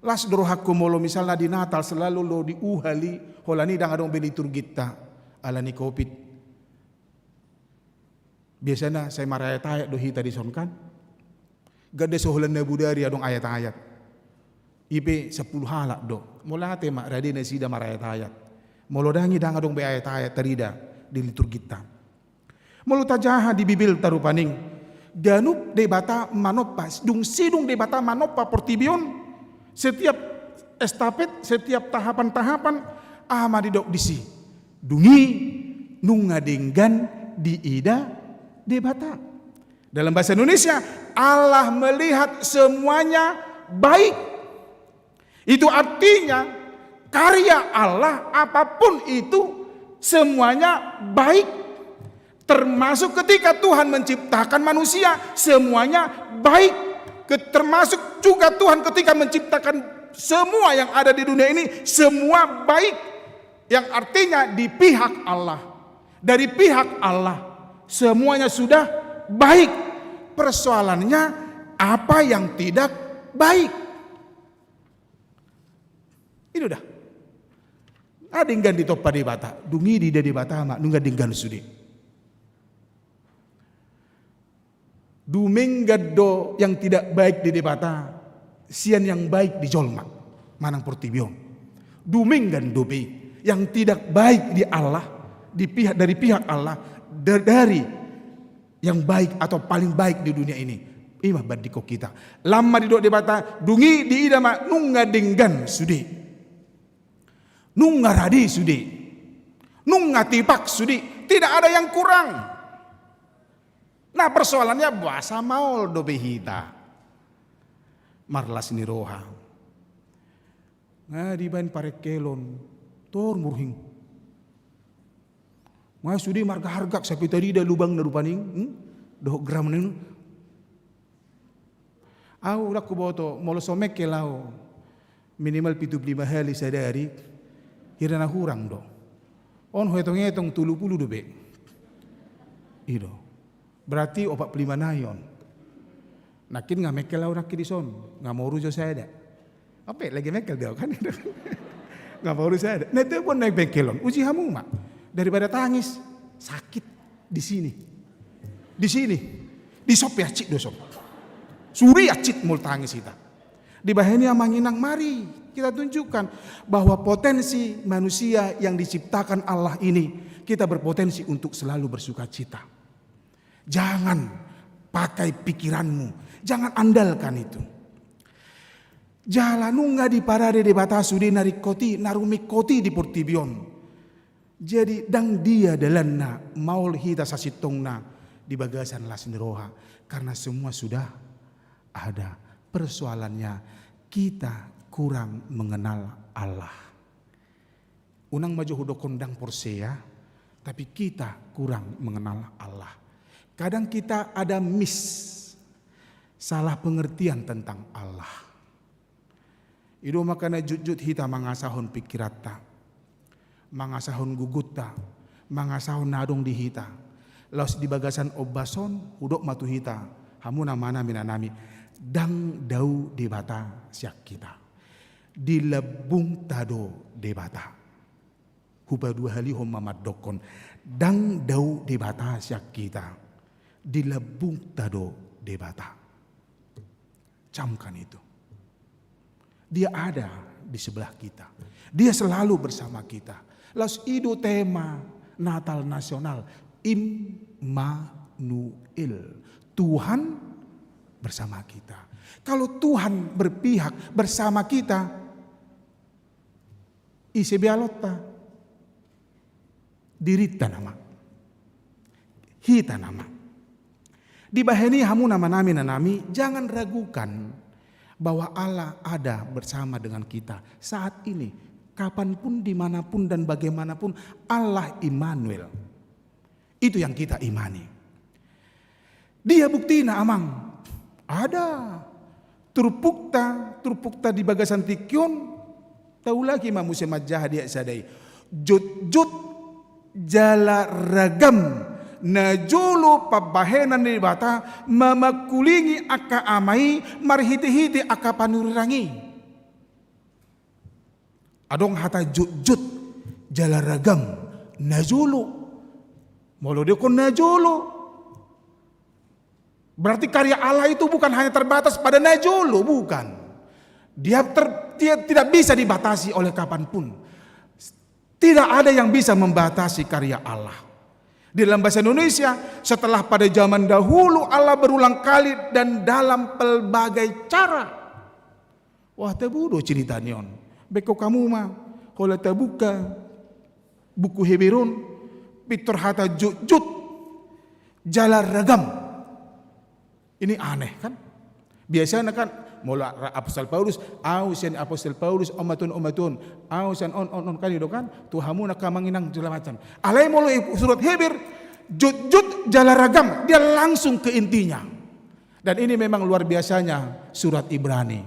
Las do rohangku molo misalna di Natal selalu do diuhali, holan i ndang adong be liturginta alani covid. Biasana sai marayat-ayat do hita dison, kan? Ganda so holan na bodari adong ayat-ayat. I pe sampulu halak do. Mauliate ma, rade nasida marayat-ayat. Molo ndang i, ndang adong be ayat-ayat tarida di liturginta. Molo tajaha di Bibelta rupani, ganup Debata manompa, dung sidung Debata manompa portibi on, setiap estafet, setiap tahapan-tahapan, aha ma didok disi? Dung i nunga denggan diida Debata. Dalam bahasa Indonesia, Allah melihat semuanya baik. Itu artinya, Karya Allah, apapun itu, semuanya baik. Termasuk ketika Tuhan menciptakan manusia, semuanya baik. Ke-, termasuk juga Tuhan ketika menciptakan semua yang ada di dunia ini, semua baik. Yang artinya di pihak Allah. Dari pihak Allah, semuanya sudah baik. Persoalannya, apa yang tidak baik? Ini udah. Nga denggan ditompa Debata, dung i diida Debata ma, nunga denggan sude. Dumenggan do yang tidak baik di Debata, sian yang baik di jolma, manang portibi on. Dumenggan dope yang tidak baik di Allah, di pihak, dari pihak Allah, da-, dari yang baik atau paling baik di dunia ini. I ma bandingkon hita. Lam ma didok Debata, dung i diida ma, nunga denggan sude. Nunga rade sude. Nunga tipak sude. Tidak ada yang kurang. Nah, persoalannya, boasa maol dope hita marlas ni roha. Nga dibaen parengkelon, tor murhing. Nga sude marga-arga, sampe tarida lubangna rupani, hmm? Dohot gramna i. Au ndang huboto, molo so mengkel au minimal pitu pulu lima hali sadari, hira na hurang do. On huetong-etong tolu pulu dope. I do. Berarti opat pulu lima nai on. Nangkin nga mengkel au nangkin dison, nga moru jo sada. Ope, lagi mengkel do au kan? Nga moru sada. Na ito pun naeng bengkel on, uji hamu ma. Daripada tangis, sakit di sini. Di sini. Dison pe hansit do son. Sude hansit molo tangis hita. Dibahen i, amang inang, mari kita tunjukkan bahwa potensi manusia yang diciptakan Allah ini, kita berpotensi untuk selalu bersukacita. Jangan pakai pikiranmu, jangan andalkan itu. Jala nunga diparade Debata sude na ringkot i, na rumingkot i di portibi on. Jadi, ndang dia dalanna maol hita sasintongna di bagasan las ni roha, karena semua sudah ada. Persoalannya, kita kurang mengenal Allah. Unang ma jo hudokkon ndang porsea, tapi kita kurang mengenal Allah. Kadang kita ada miss, salah pengertian tentang Allah. I do makana jotjot hita mangasahon pingkiranta, mangasahon gugunta, mangasahon na adong di hita. Laos di bagasan ombas on, hudok ma tu hita, hamu na manami nanami, ndang dao Debata sian hita. Di lambungta do Debata. Hupaduahalihon ma mandokkon, ndang dao Debata sian hita. Di lambungta do Debata. Camkan itu. Dia ada di sebelah kita. Dia selalu bersama kita. Laos i do tema Natal nasional, Immanuel. Tuhan bersama kita. Kalau Tuhan berpihak bersama kita, ise be alonta? Dirinta nama. Hita nama. Dibahen i hamu na manami nanami, jangan ragukan bahwa Allah ada bersama dengan kita saat ini. Kapanpun, dimanapun, dan bagaimanapun, Allah Immanuel. Itu yang kita imani. Dia buktina, amang? Ada. Turpukta, turpukta di bagasan tingki on, taulaki ma muse manjaha di ayat sada i. Jotjot jala ragam najolo pambahenan ni Debata mamangkulingi angka ama i marhitehite angka panurirang i. Adong hata jotjot jala ragam najolo. Molo didokkon najolo, berarti karya Allah itu bukan hanya terbatas pada najolo, bukan. Dia ter-, dia tidak bisa dibatasi oleh kapanpun. Tidak ada yang bisa membatasi karya Allah. Di dalam bahasa Indonesia, setelah pada zaman dahulu, Allah berulang kali dan dalam pelbagai cara. Wah, tabo do cerita ni on. Bengkok hamu ma, holan tabuka buku Heber on, pintor hata jotjot jala ragam. Ini aneh, kan? Biasana, kan, Molo ra-, Apostel Paulus, au sian Apostel Paulus, on ma tutu, on ma tutu, au sian on, on, on, kan i do kan, tu hamu na angka amang inang, segala macam. Alai molo i surat Heber, jotjot jala ragam, dia langsung ke intinya. Dan ini memang luar biasanya surat Ibrani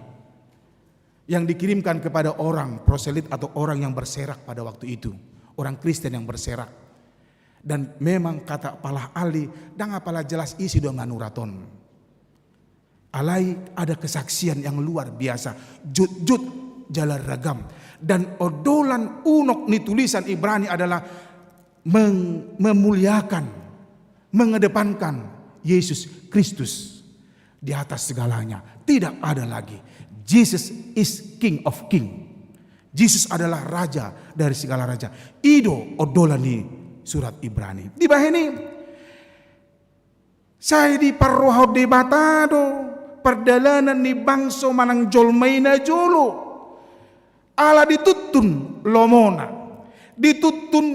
yang dikirimkan kepada orang proselit atau orang yang berserak pada waktu itu. Orang Kristen yang berserak. Dan memang kata pala ahli, ndang apala jelas isi do manuraton. Alai ada kesaksian yang luar biasa, jotjot jala ragam. Dan odolan unok ni tulisan Ibrani adalah meng-, memuliakan, mengedepankan Yesus Kristus di atas segalanya. Tidak ada lagi. Jesus is King of King. Jesus adalah Raja dari segala raja. I do odolan ni surat Ibrani. Dibahen i, sai diparrohahon Debata do pardalanan ni bangso manang jolma i najolo. Ala dituntun lomona, dituntun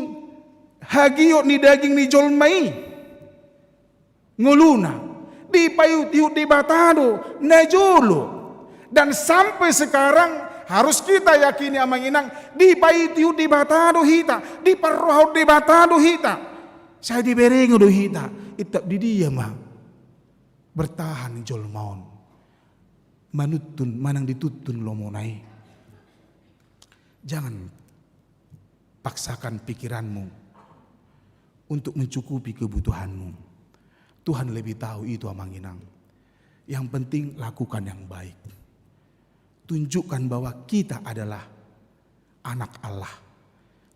hagiot ni daging ni jolma i, ngoluna, dipaihutihut Debata do najolo. Dan sampai sekarang harus kita yakini, amang inang, dipaihutihut Debata do hita, diparrohahon Debata do hita. Sai diberengehon do hita, i tap di dia ma bertahan jolma on manuntun manang dituntun lomona i. Jangan paksakan pikiranmu untuk mencukupi kebutuhanmu. Tuhan lebih tahu itu, amang inang. Yang penting lakukan yang baik. Tunjukkan bahwa kita adalah anak Allah.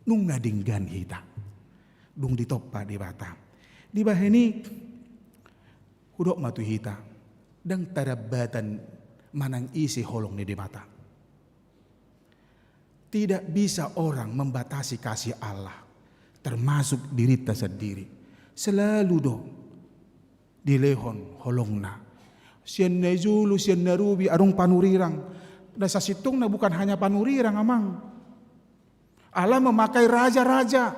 Nunga denggan hita. Dung ditompa Debata. Dibahen i, hudok ma tu hita, ndang tarambatan manang ise holong ni Debata. Tidak bisa orang membatasi kasih Allah, termasuk dirinta sendiri. Selalu do dilehon holongna. Sian na jolo, sian na robi, adong panurirang. Na sasintongna bukan hanya panurirang, amang. Allah memakai raja-raja.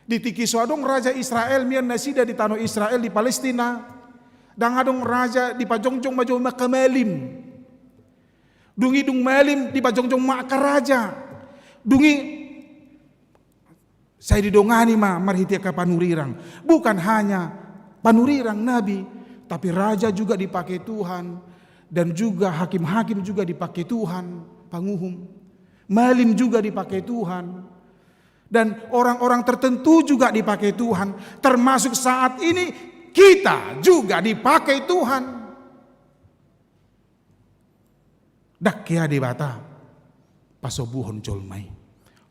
Di tingki so adong raja Israel, mian nasida di tano Israel, di Palestina. Ndang adong raja, dipajongjong ma jolma angka malim. Dung i dung malim, dipajongjong ma angka raja. Dung i sai didongani ma marhite angka panurirang. Bukan hanya panurirang, nabi, tapi raja juga dipakai Tuhan, dan juga hakim-hakim juga dipakai Tuhan, panguhum. Malim juga dipakai Tuhan. Dan orang-orang tertentu juga dipakai Tuhan. Termasuk saat ini, kita juga dipakai Tuhan. Ndang hea Debata pasombuhon jolma i.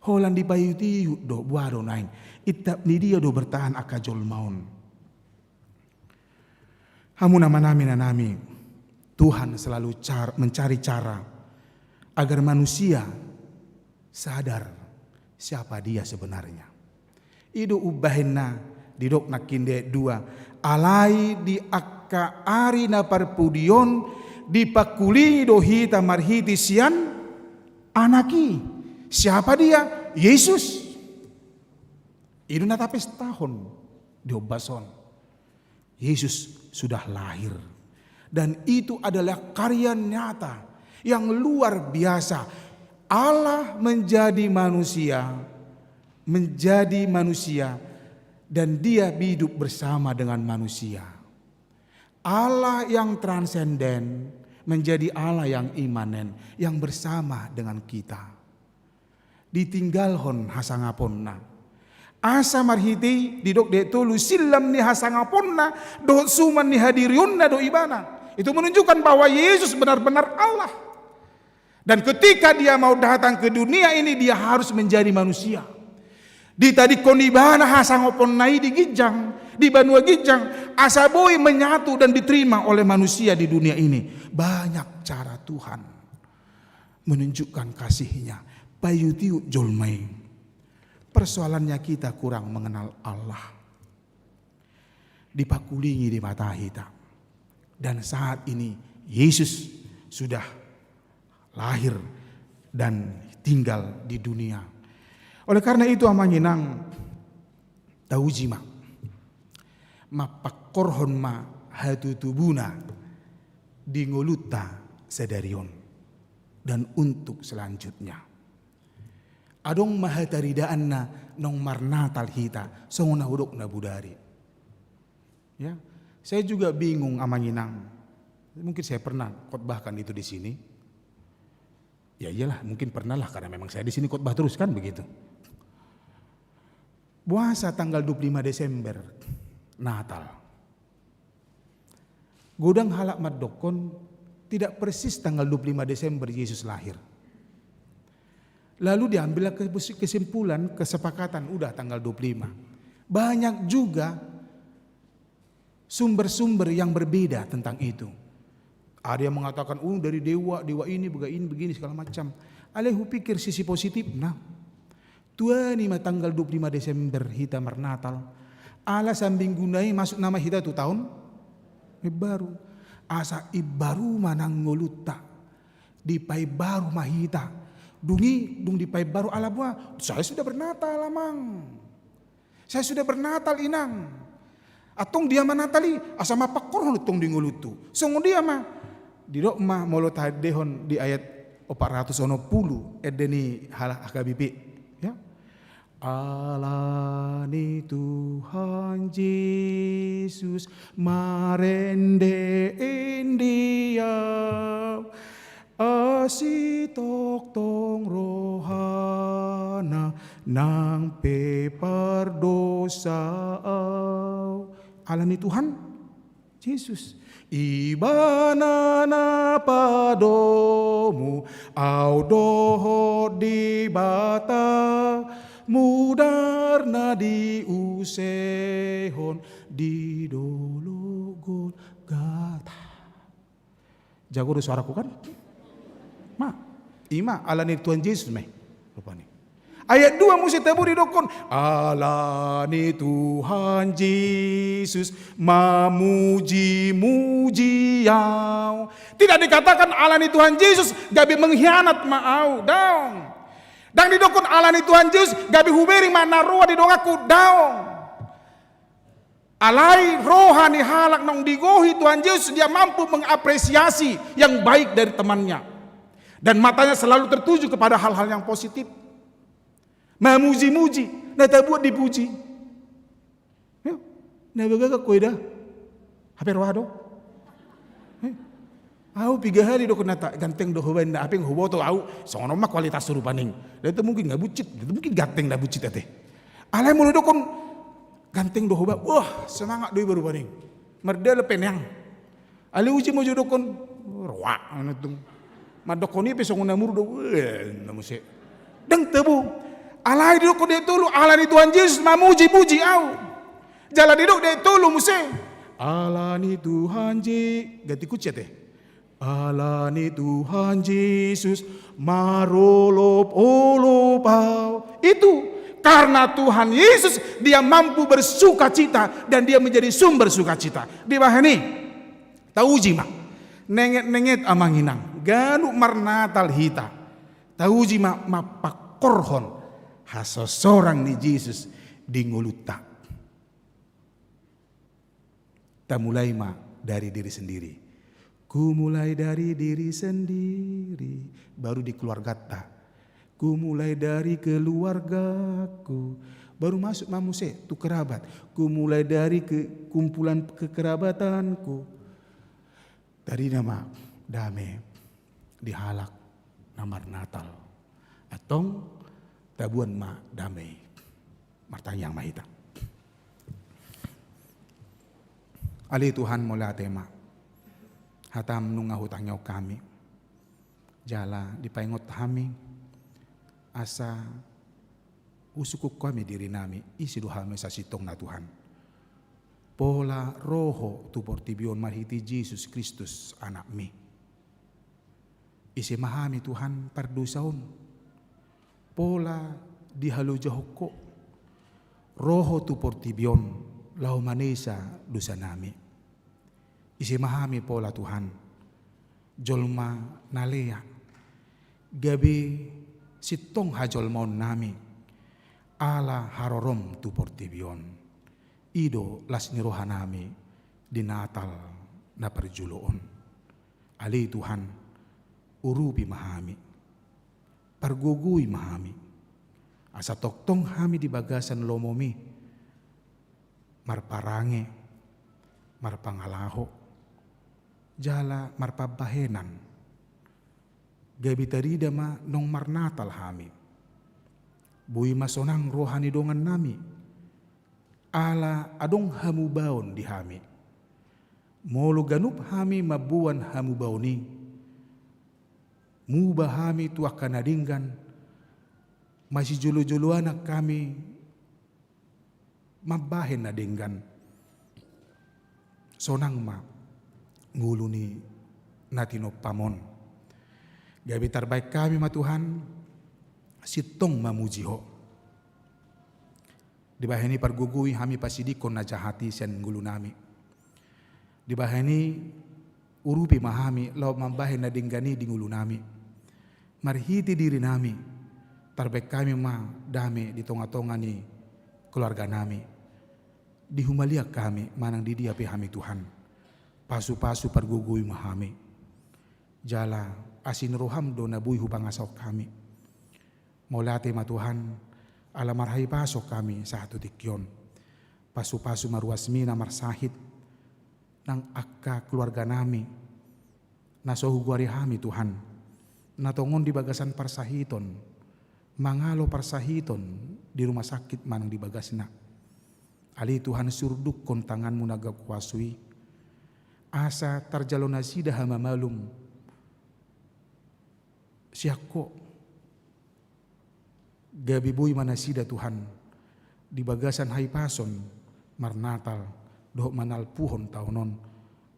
Holan dipaihutihut do, boha do naeng. I tap ni dia do bertahan angka jolma on. Hamu amanami, inanami, Tuhan selalu car-, mencari cara agar manusia sadar siapa dia sebenarnya. I do umbahen na didok nangkin di ayat dua, alai di angka ari na parpudi on dipangkulingi do hita marhite sian Anak i. Siapa dia? Yesus. I do na tapestahon di ombas on. Yesus sudah lahir. Dan itu adalah karya nyata yang luar biasa. Allah menjadi manusia, menjadi manusia, dan Dia hidup bersama dengan manusia. Allah yang transenden menjadi Allah yang imanen, yang bersama dengan kita. Ditinggalhon hasangaponna. Asa marhite i didok di ayat tolu, sillam ni hasangaponna dohot suman ni hadirionna do Ibana. Itu menunjukkan bahwa Yesus benar-benar Allah. Dan ketika Dia mau datang ke dunia ini, Dia harus menjadi manusia. Ditadingkon Ibana hasangaponna i di ginjang, di banua ginjang, asa boi menyatu dan diterima oleh manusia di dunia ini. Banyak cara Tuhan menunjukkan kasih-Nya, paiut-iut jolma i. Persoalannya, kita kurang mengenal Allah. Dipangkulingi Debata hita. Dan saat ini Yesus sudah lahir dan tinggal di dunia. Oleh karena itu, amang inang, tauji ma, mampangkorhon ma hatutubuna di ngolunta sadari on dan untuk selanjutnya. Adong ma hataridaanna naung marnatal hita, songon na hudok na bodari. Ya, saya juga bingung, Amang Inang. Mungkin saya pernah khotbahkan itu di sini. Ya iyalah, mungkin pernah lah, karena memang saya di sini khotbah terus, kan begitu. Boasa tanggal dua puluh lima Desember Natal? Godang halak mandokkon, tidak persis tanggal dua puluh lima Desember Yesus lahir. Lalu diambillah ke-, kesimpulan, kesepakatan, udah tanggal dua puluh lima. Banyak juga sumber-sumber yang berbeda tentang itu. Ada yang mengatakan, "Oh, dari dewa, dewa ini, bega ini, begini, segala macam." Alai hupikir sisi positifna. Tuani ma tanggal dua puluh lima Desember hita marnatal. Ala saminggu nai masuk nama hita tu taon imbaru. Asa imbaru ma nang ngolunta. Dipaimbaru ma hita. Dung i, dung dipaimbaru ala boha, "Saya sudah bernatal, Amang. Saya sudah bernatal, Inang. Antong dia ma Natal i, asa mapangkorhon antong di ngolunta." Songon dia ma. Didok ma molo taendehon di ayat opat ratus onom pulu, ende ni halak H K B P. Ya. Ala ni Tuhan Jesus marende-ende au. Asi tongtong rohana nang pe pardosa au. Ala ni Tuhan Jesus. Ibana na padomu au dohot Debata, mudarna diusehon di dolok Golgata. Jago do suaraku kan? Ma, ima, ala ni Tuhan Jesus ma i. Rupani. Ayat dua muse tabo didokkon, ala ni Tuhan Jesus mamuji-muji au. Tidak dikatakan ala ni Tuhan Jesus gabe mengkhianat ma au, daong. Ndang didokkon ala ni Tuhan Jesus gabe hubereng ma na roa di donganku, daong. Alai roha ni halak naung digohi Tuhan Jesus, dia mampu mengapresiasi yang baik dari temannya. Dan matanya selalu tertuju kepada hal-hal yang positif. Mamuji-muji, na tabuat dipuji. Ya, na bagak ko eda. Hape roha do. Eh, au piga hali do kena ta-, ganteng do hubaen na, hape huboto au, songon on ma kualitas rupani. Ndang tu mungkin nga bucit, ndang tu mungkin ganteng na bucit ate. Alai molo dokkon, ganteng do huba, wah, semangat do iba rupani. Mardalan pe neang. Alai uji ma jo dokkon, roa, anu tung. Mandokkon i pe songon na muru do, weh, na muse. Ndang tabo. Alai didok di ayat tolu, ala ni Tuhan Jesus mamuji-muji au. Jala didok di ayat tolu muse. Ala ni Tuhan Je-, ganti kunci ate. Ala ni Tuhan Jesus marolop-olop au. Itu karena Tuhan Yesus, dia mampu bersukacita dan dia menjadi sumber sukacita. Dibahen i, tauji ma. Nenget-nenget, Amang Inang, ganup marnatal hita, tauji ma mampangkorhon hasosorang ni Jesus di ngolunta. Tamulai ma dari diri sendiri. Ku mulai dari diri sendiri, baru di keluargata. Ku mulai dari keluargaku, baru masuk ma muse tu kerabat. Ku mulai dari ke-, kumpulan kekerabatanku. Tarida ma dame di halak na marnatal. Antong taboan ma dame i. Martangiang ma hita. Ale Tuhan, mauliate ma. Hatam nunga hutangihon hami. Jala dipaingot hami asa husungkun hami dirinami, ise do hami sasintongna Tuhan. Pola ro Ho tu portibi on marhite Jesus Kristus, Anakmi. Ise ma hami Tuhan pardosa on. Pola dihaloja Ho, ro Ho tu portibi on laho manesa dosanami. Ise ma hami pola Tuhan, jolma na lea, gabe sintong hajolmaonnami, ala harorom tu portibi on. I do las ni rohanami di Natal na parjolo on. Ale Tuhan, urupi ma hami, pargogoi ma hami, asa tongtong hami di bagasan lomomi, marparange, marpangalaho, jala marpambahenan. Gabe tarida ma naung marnatal hami. Boi ma sonang roha ni dongannami, ala adong hamubaon di hami. Molo ganup hami mamboan hamubaon i, muba hami tu angka na denggan, masijolojoloan hami mambahen na denggan. Sonang ma ngolu ni na tinompam on. Gabe tarbahen hami ma Tuhan, sintong mamuji Ho. Dibahen i pargogoi hami pasidingkon na jahat i sian ngolunami. Dibahen i urupi ma hami laho mambahen na denggan i di ngolunami. Marhite dirinami, tarbahen hami ma dame di tongatonga ni keluarganami. Di humaliang hami manang di dia pe hami Tuhan, pasupasu pargogoi ma hami. Jala asi ni roham do na boi hupangasahon hami. Mauliate ma Tuhan, ala marhahipason hami sahat tu tingki on. Pasupasu ma ruasmi na marsahit, nang angka keluarganami, na so hugoari hami Tuhan, na tongon di bagasan parsahiton, mangalo parsahiton di rumah sakit manang di bagasna. Ale Tuhan, surdukkon tanganmu na gabe kuaso i, asa tarjalo nasida hamamalum sian Ho. Gabe boi ma nasida Tuhan di bagasan hahipason marnatal dohot manalpuhon taon on,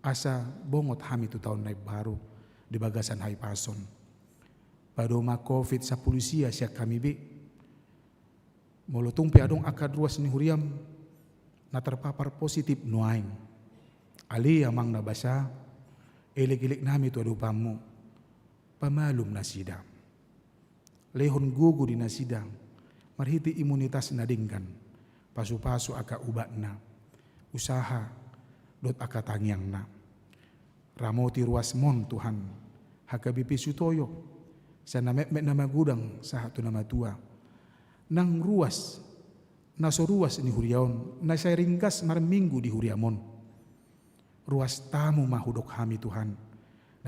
asa bongot hami tu taon na imbaru di bagasan hahipason. Padomu ma covid sampulu sia sian hami be. Molo tung pe adong angka ruas ni huriam na terpapar positif nuaeng, ale Amang na basa, elekelek nami tu adopanmu, pamalum nasida. Lehon gogo di nasida marhite imunitas na denggan, pasupasu angka ubatna, usaha dohot angka tangiangna. Ramoti ruasmon Tuhan, H K B P Sutoyo, sian na metmet na magodang sahat tu na matua. Nang ruas, na so ruas ni huria on, na sai ringgas marminggu di huriamon. Ruas tamu ma hudok hami Tuhan.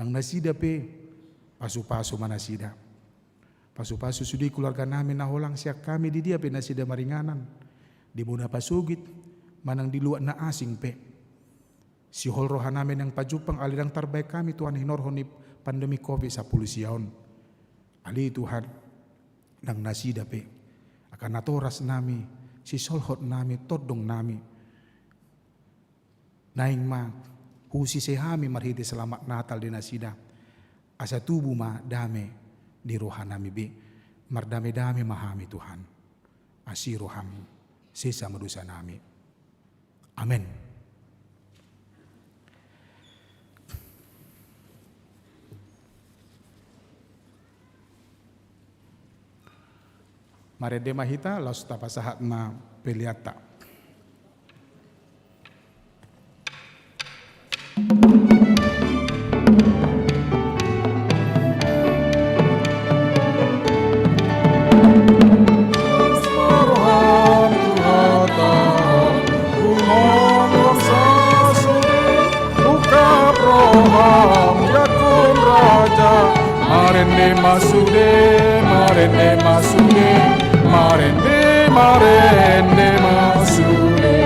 Nang nasida pe, pasupasu ma nasida. Pasupasu sude keluarganami na holang sian hami di dia pe nasida maringanan, di bona pasogit, manang di luat na asing pe. Sihol rohanami nang pajumpang, ale ndang tarbahen hami Tuhan hinorhon ni pandemi covid sampulu sia on. Ale Tuhan, nang nasida pe, angka natorasnami, sisolhotnami, tondongnami, naeng ma husise hami marhite selamat Natal di nasida, asa tubu ma dame di rohanami be. Mardamedame ma hami Tuhan. Asi roham, sesa ma dosanami. Amen. Marende ma hita, laos tapasahat ma peleanta. Marende ma sude, marende ma sude, marende, marende ma sude.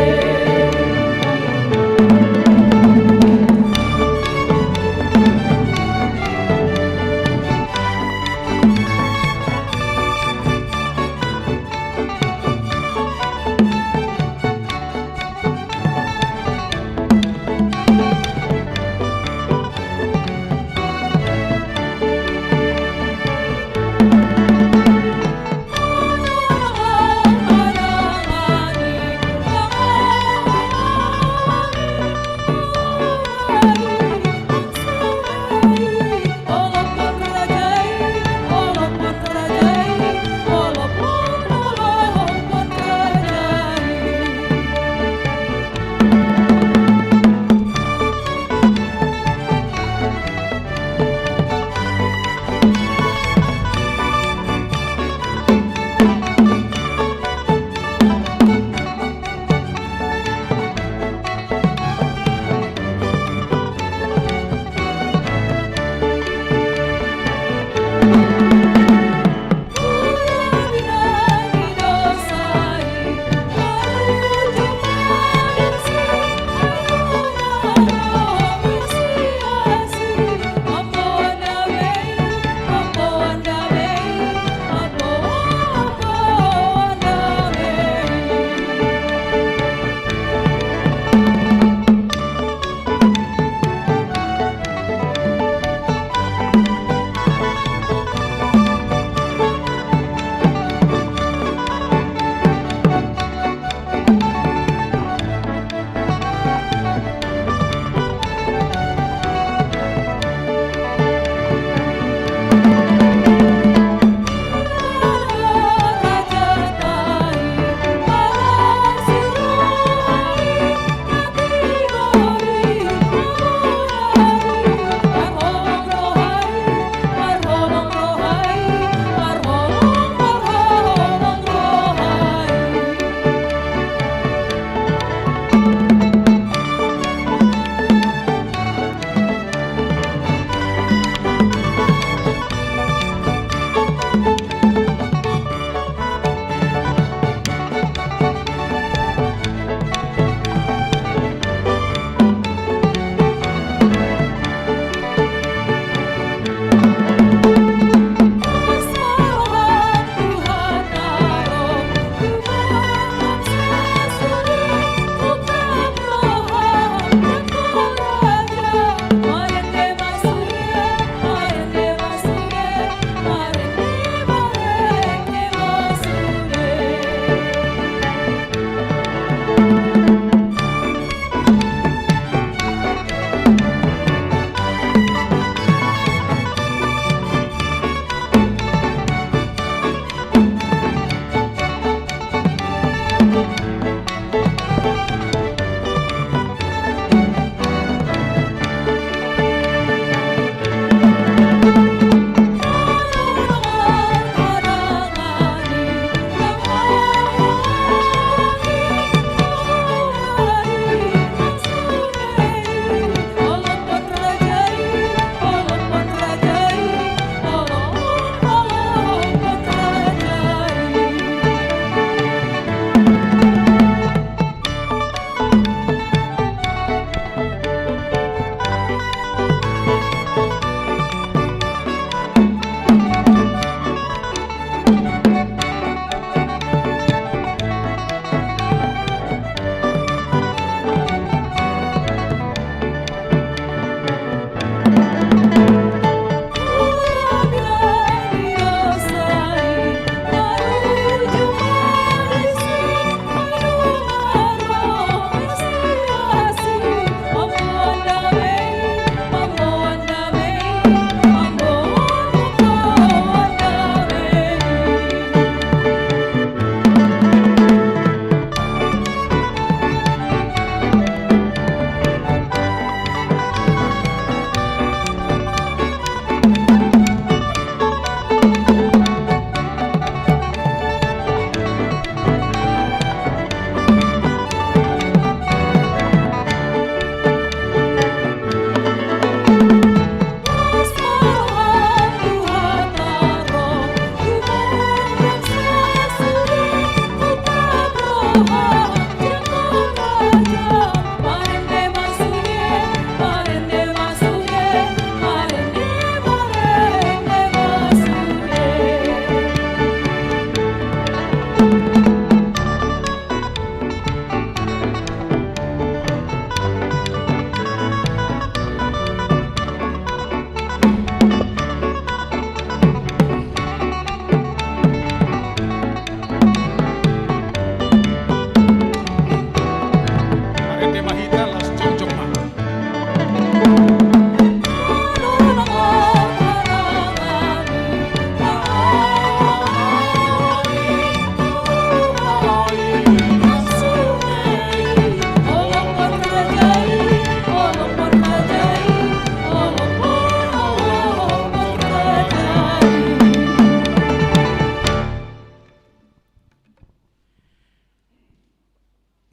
Marende ma hita, las jongjong ma.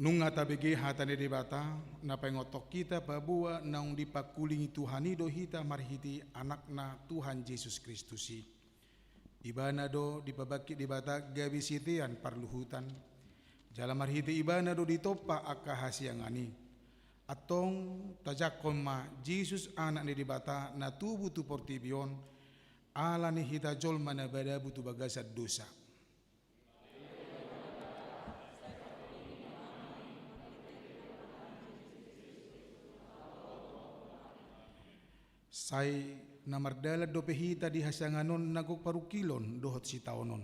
Nunga tabege hata ni Debata, na paingothon hita paboa naung dipangkulingi Tuhan i do hita marhite Anakna Tuhan Jesus Kristus i. Ibana do dipabangkit Debata gabe sitean parluhutan, jala marhite Ibana do ditompa angka hasiangan i. Antong tajangkon ma Jesus, Anak ni Debata, na tubu tu portibi on, ala ni hita jolma na madabu tu bagasan dosa. Sai na mardalan dope hita di hasiangan on na gok parungkilon dohot sitaonon.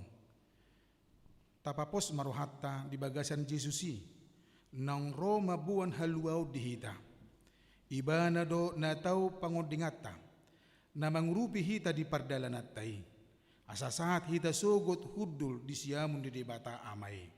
Tapapos ma rohanta di bagasan Jesus i, naung ro mamboan haluaon di hita. Ibana do na tau pangondinganta. na mangurupi hita di pardalananta i, asa sahat hita sogot hundul di siamun ni Debata Ama i.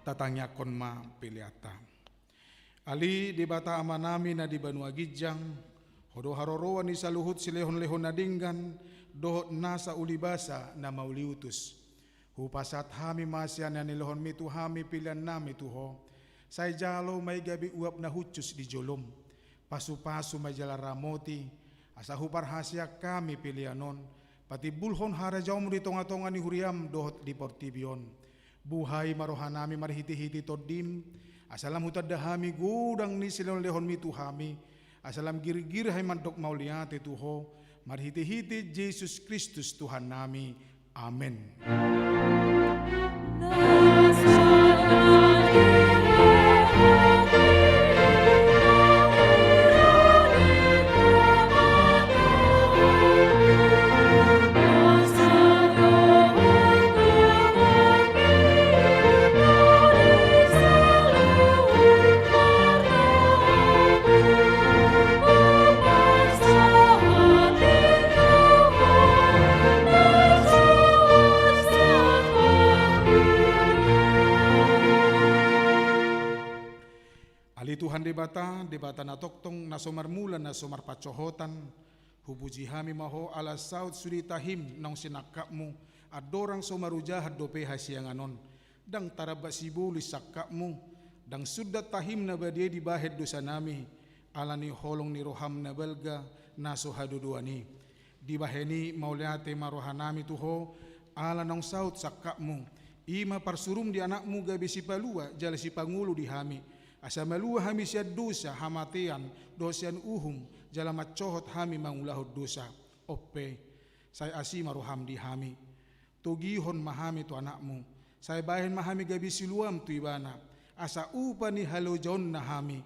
Tatangiangkon ma peleanta. Ale Debata Amanami na di banua ginjang, Ho do haroroan ni saluhut silehonlehon na denggan dohot nasa ulibasa na mauliutus. Hupasahat hami ma sian na nilehonmi tu hami peleannami tu Ho. Sai jalo ma i gabe uap na hushus di jolom. Pasupasu ma i jala ramoti, asa huparhaseang hami pelean on, patimbulhon harajaonmu di tongatonga ni huriam dohot di portibi on. Buhai ma rohanami marhitehite Tondim, asa lam hutanda hami godang ni silehonlehonmi tu hami, asa lam girgir hami mandok mauliate tu Ho, marhitehite Jesus Kristus Tuhannami. Amen. Ale Tuhan Debata, Debata na tongtong, na so marmula, na so marpansohotan, hupuji hami ma Ho ala saut sude tahim naung sinangkapmu, andorang so marujahan dope hasiangan on. Ndang taramba sibolis sangkapmu, ndang sundat tahim na badia i dibahen dosanami, ala ni holong ni roham na balga na so hadodoan i. Dibahen i mauliate ma rohanami tu Ho, ala naung saut sangkapmu, i ma parsurum di Anakmu gabe sipalua jala sipangolu di hami, asa malua hami sian dosa, hamatean, dohot sian uhum, jala mansohot hami mangulahon dosa. On pe, sai asi ma roham di hami. Togihon ma hami tu Anakmu, sai bahen ma hami gabe siluam tu Ibana, asa upa ni halojaonna hami,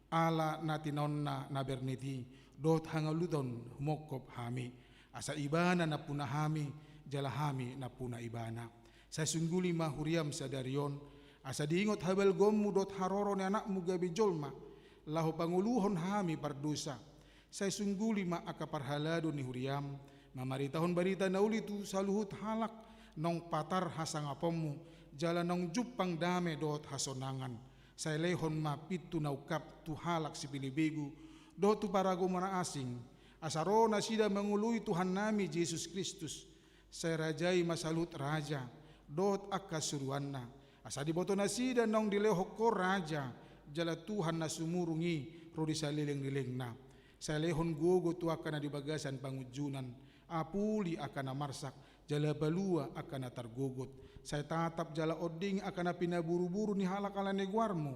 ala na tinaonna na bernet i, dohot hangoluton humongkop hami, asa Ibana nampuna hami, jala hami nampuna Ibana. Sai sungguli ma huriam sadari on, asa diingot habalgaonmu dohot haroro ni Anakmu gabe jolma, laho pangoluhon hami pardosa. Sai sungguli ma angka parhalado ni huriam, mamaritahon barita na uli tu saluhut halak naung patar hasangaponmu, jala naung jumpang dame dohot hasonangan. Sai lehon ma pintu na ungkap tu halak sipelebegu, dohot tu paragama na asing, asa ro nasida mangoloi Tuhannami Jesus Kristus. Sai rajai ma saluhut raja, dohot angka suruanna. Asa diboto nasida naung dilehon Ho raja, jala Tuhan na sumurung i ro di saleleng ni lelengna. Sai lehon gogo tu angka na di bagasan pangunjunan, apuli angka na marsak, jala palua angka na targogot. Sai tatap jala onding angka na pinaburuburu ni halak ala ni goarmu.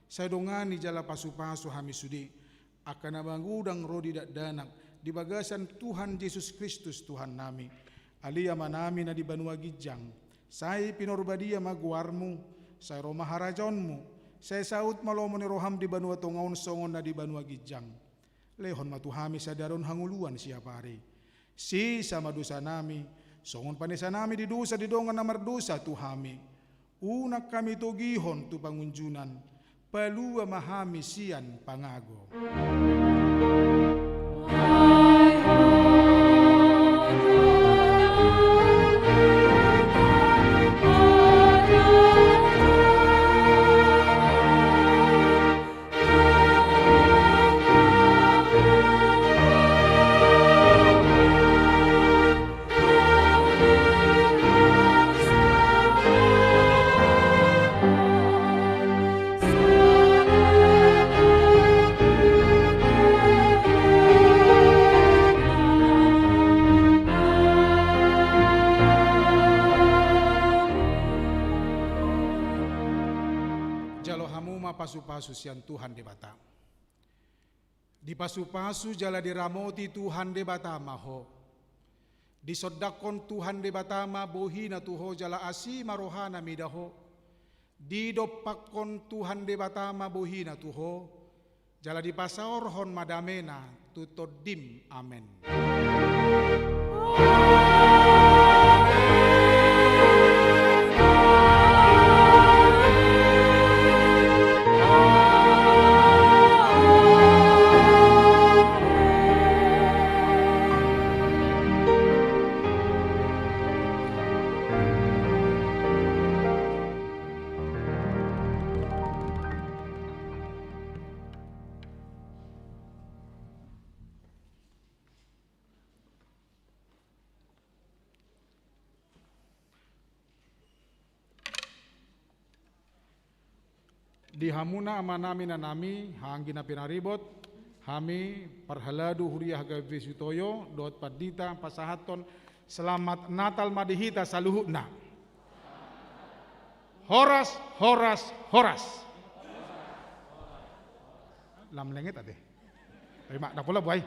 Sai dongani jala pasupasu hami sude, angka na magodang ro di dakdanak, di bagasan Tuhan Jesus Kristus Tuhannami. Ale Amanami na di banua ginjang, sai pinorbadia ma goarmu, sai ro ma harajaonmu, sai saut ma lomo ni roham di banua tonga on songon na di banua ginjang. Lehon ma tu hami sadari on hangoluan siapari. Sesa ma dosanami, songon panesanami di dosa di dongan na mardosa tu hami. Unang hami togihon tu pangunjunan, palua ma hami sian pangago. pasu-pasu sian Tuhan Debata. Dipasupasu jala diramoti Tuhan Debata ma ho. Disondangkon Tuhan Debata ma bohina tu ho jala asi ma rohana mida ho. Didompakkon Tuhan Debata ma bohina tu ho, jala dipasaorhon ma damena tu tondim. Amen. Di hamuna amanami, inanami, anggi na pinaribot, hami parhalado huria H K B P Sitoyo dohot pandita pasahathon selamat Natal ma di hita saluhutna. Horas, horas, horas. Lam lenget ate. Ima, dapula buai.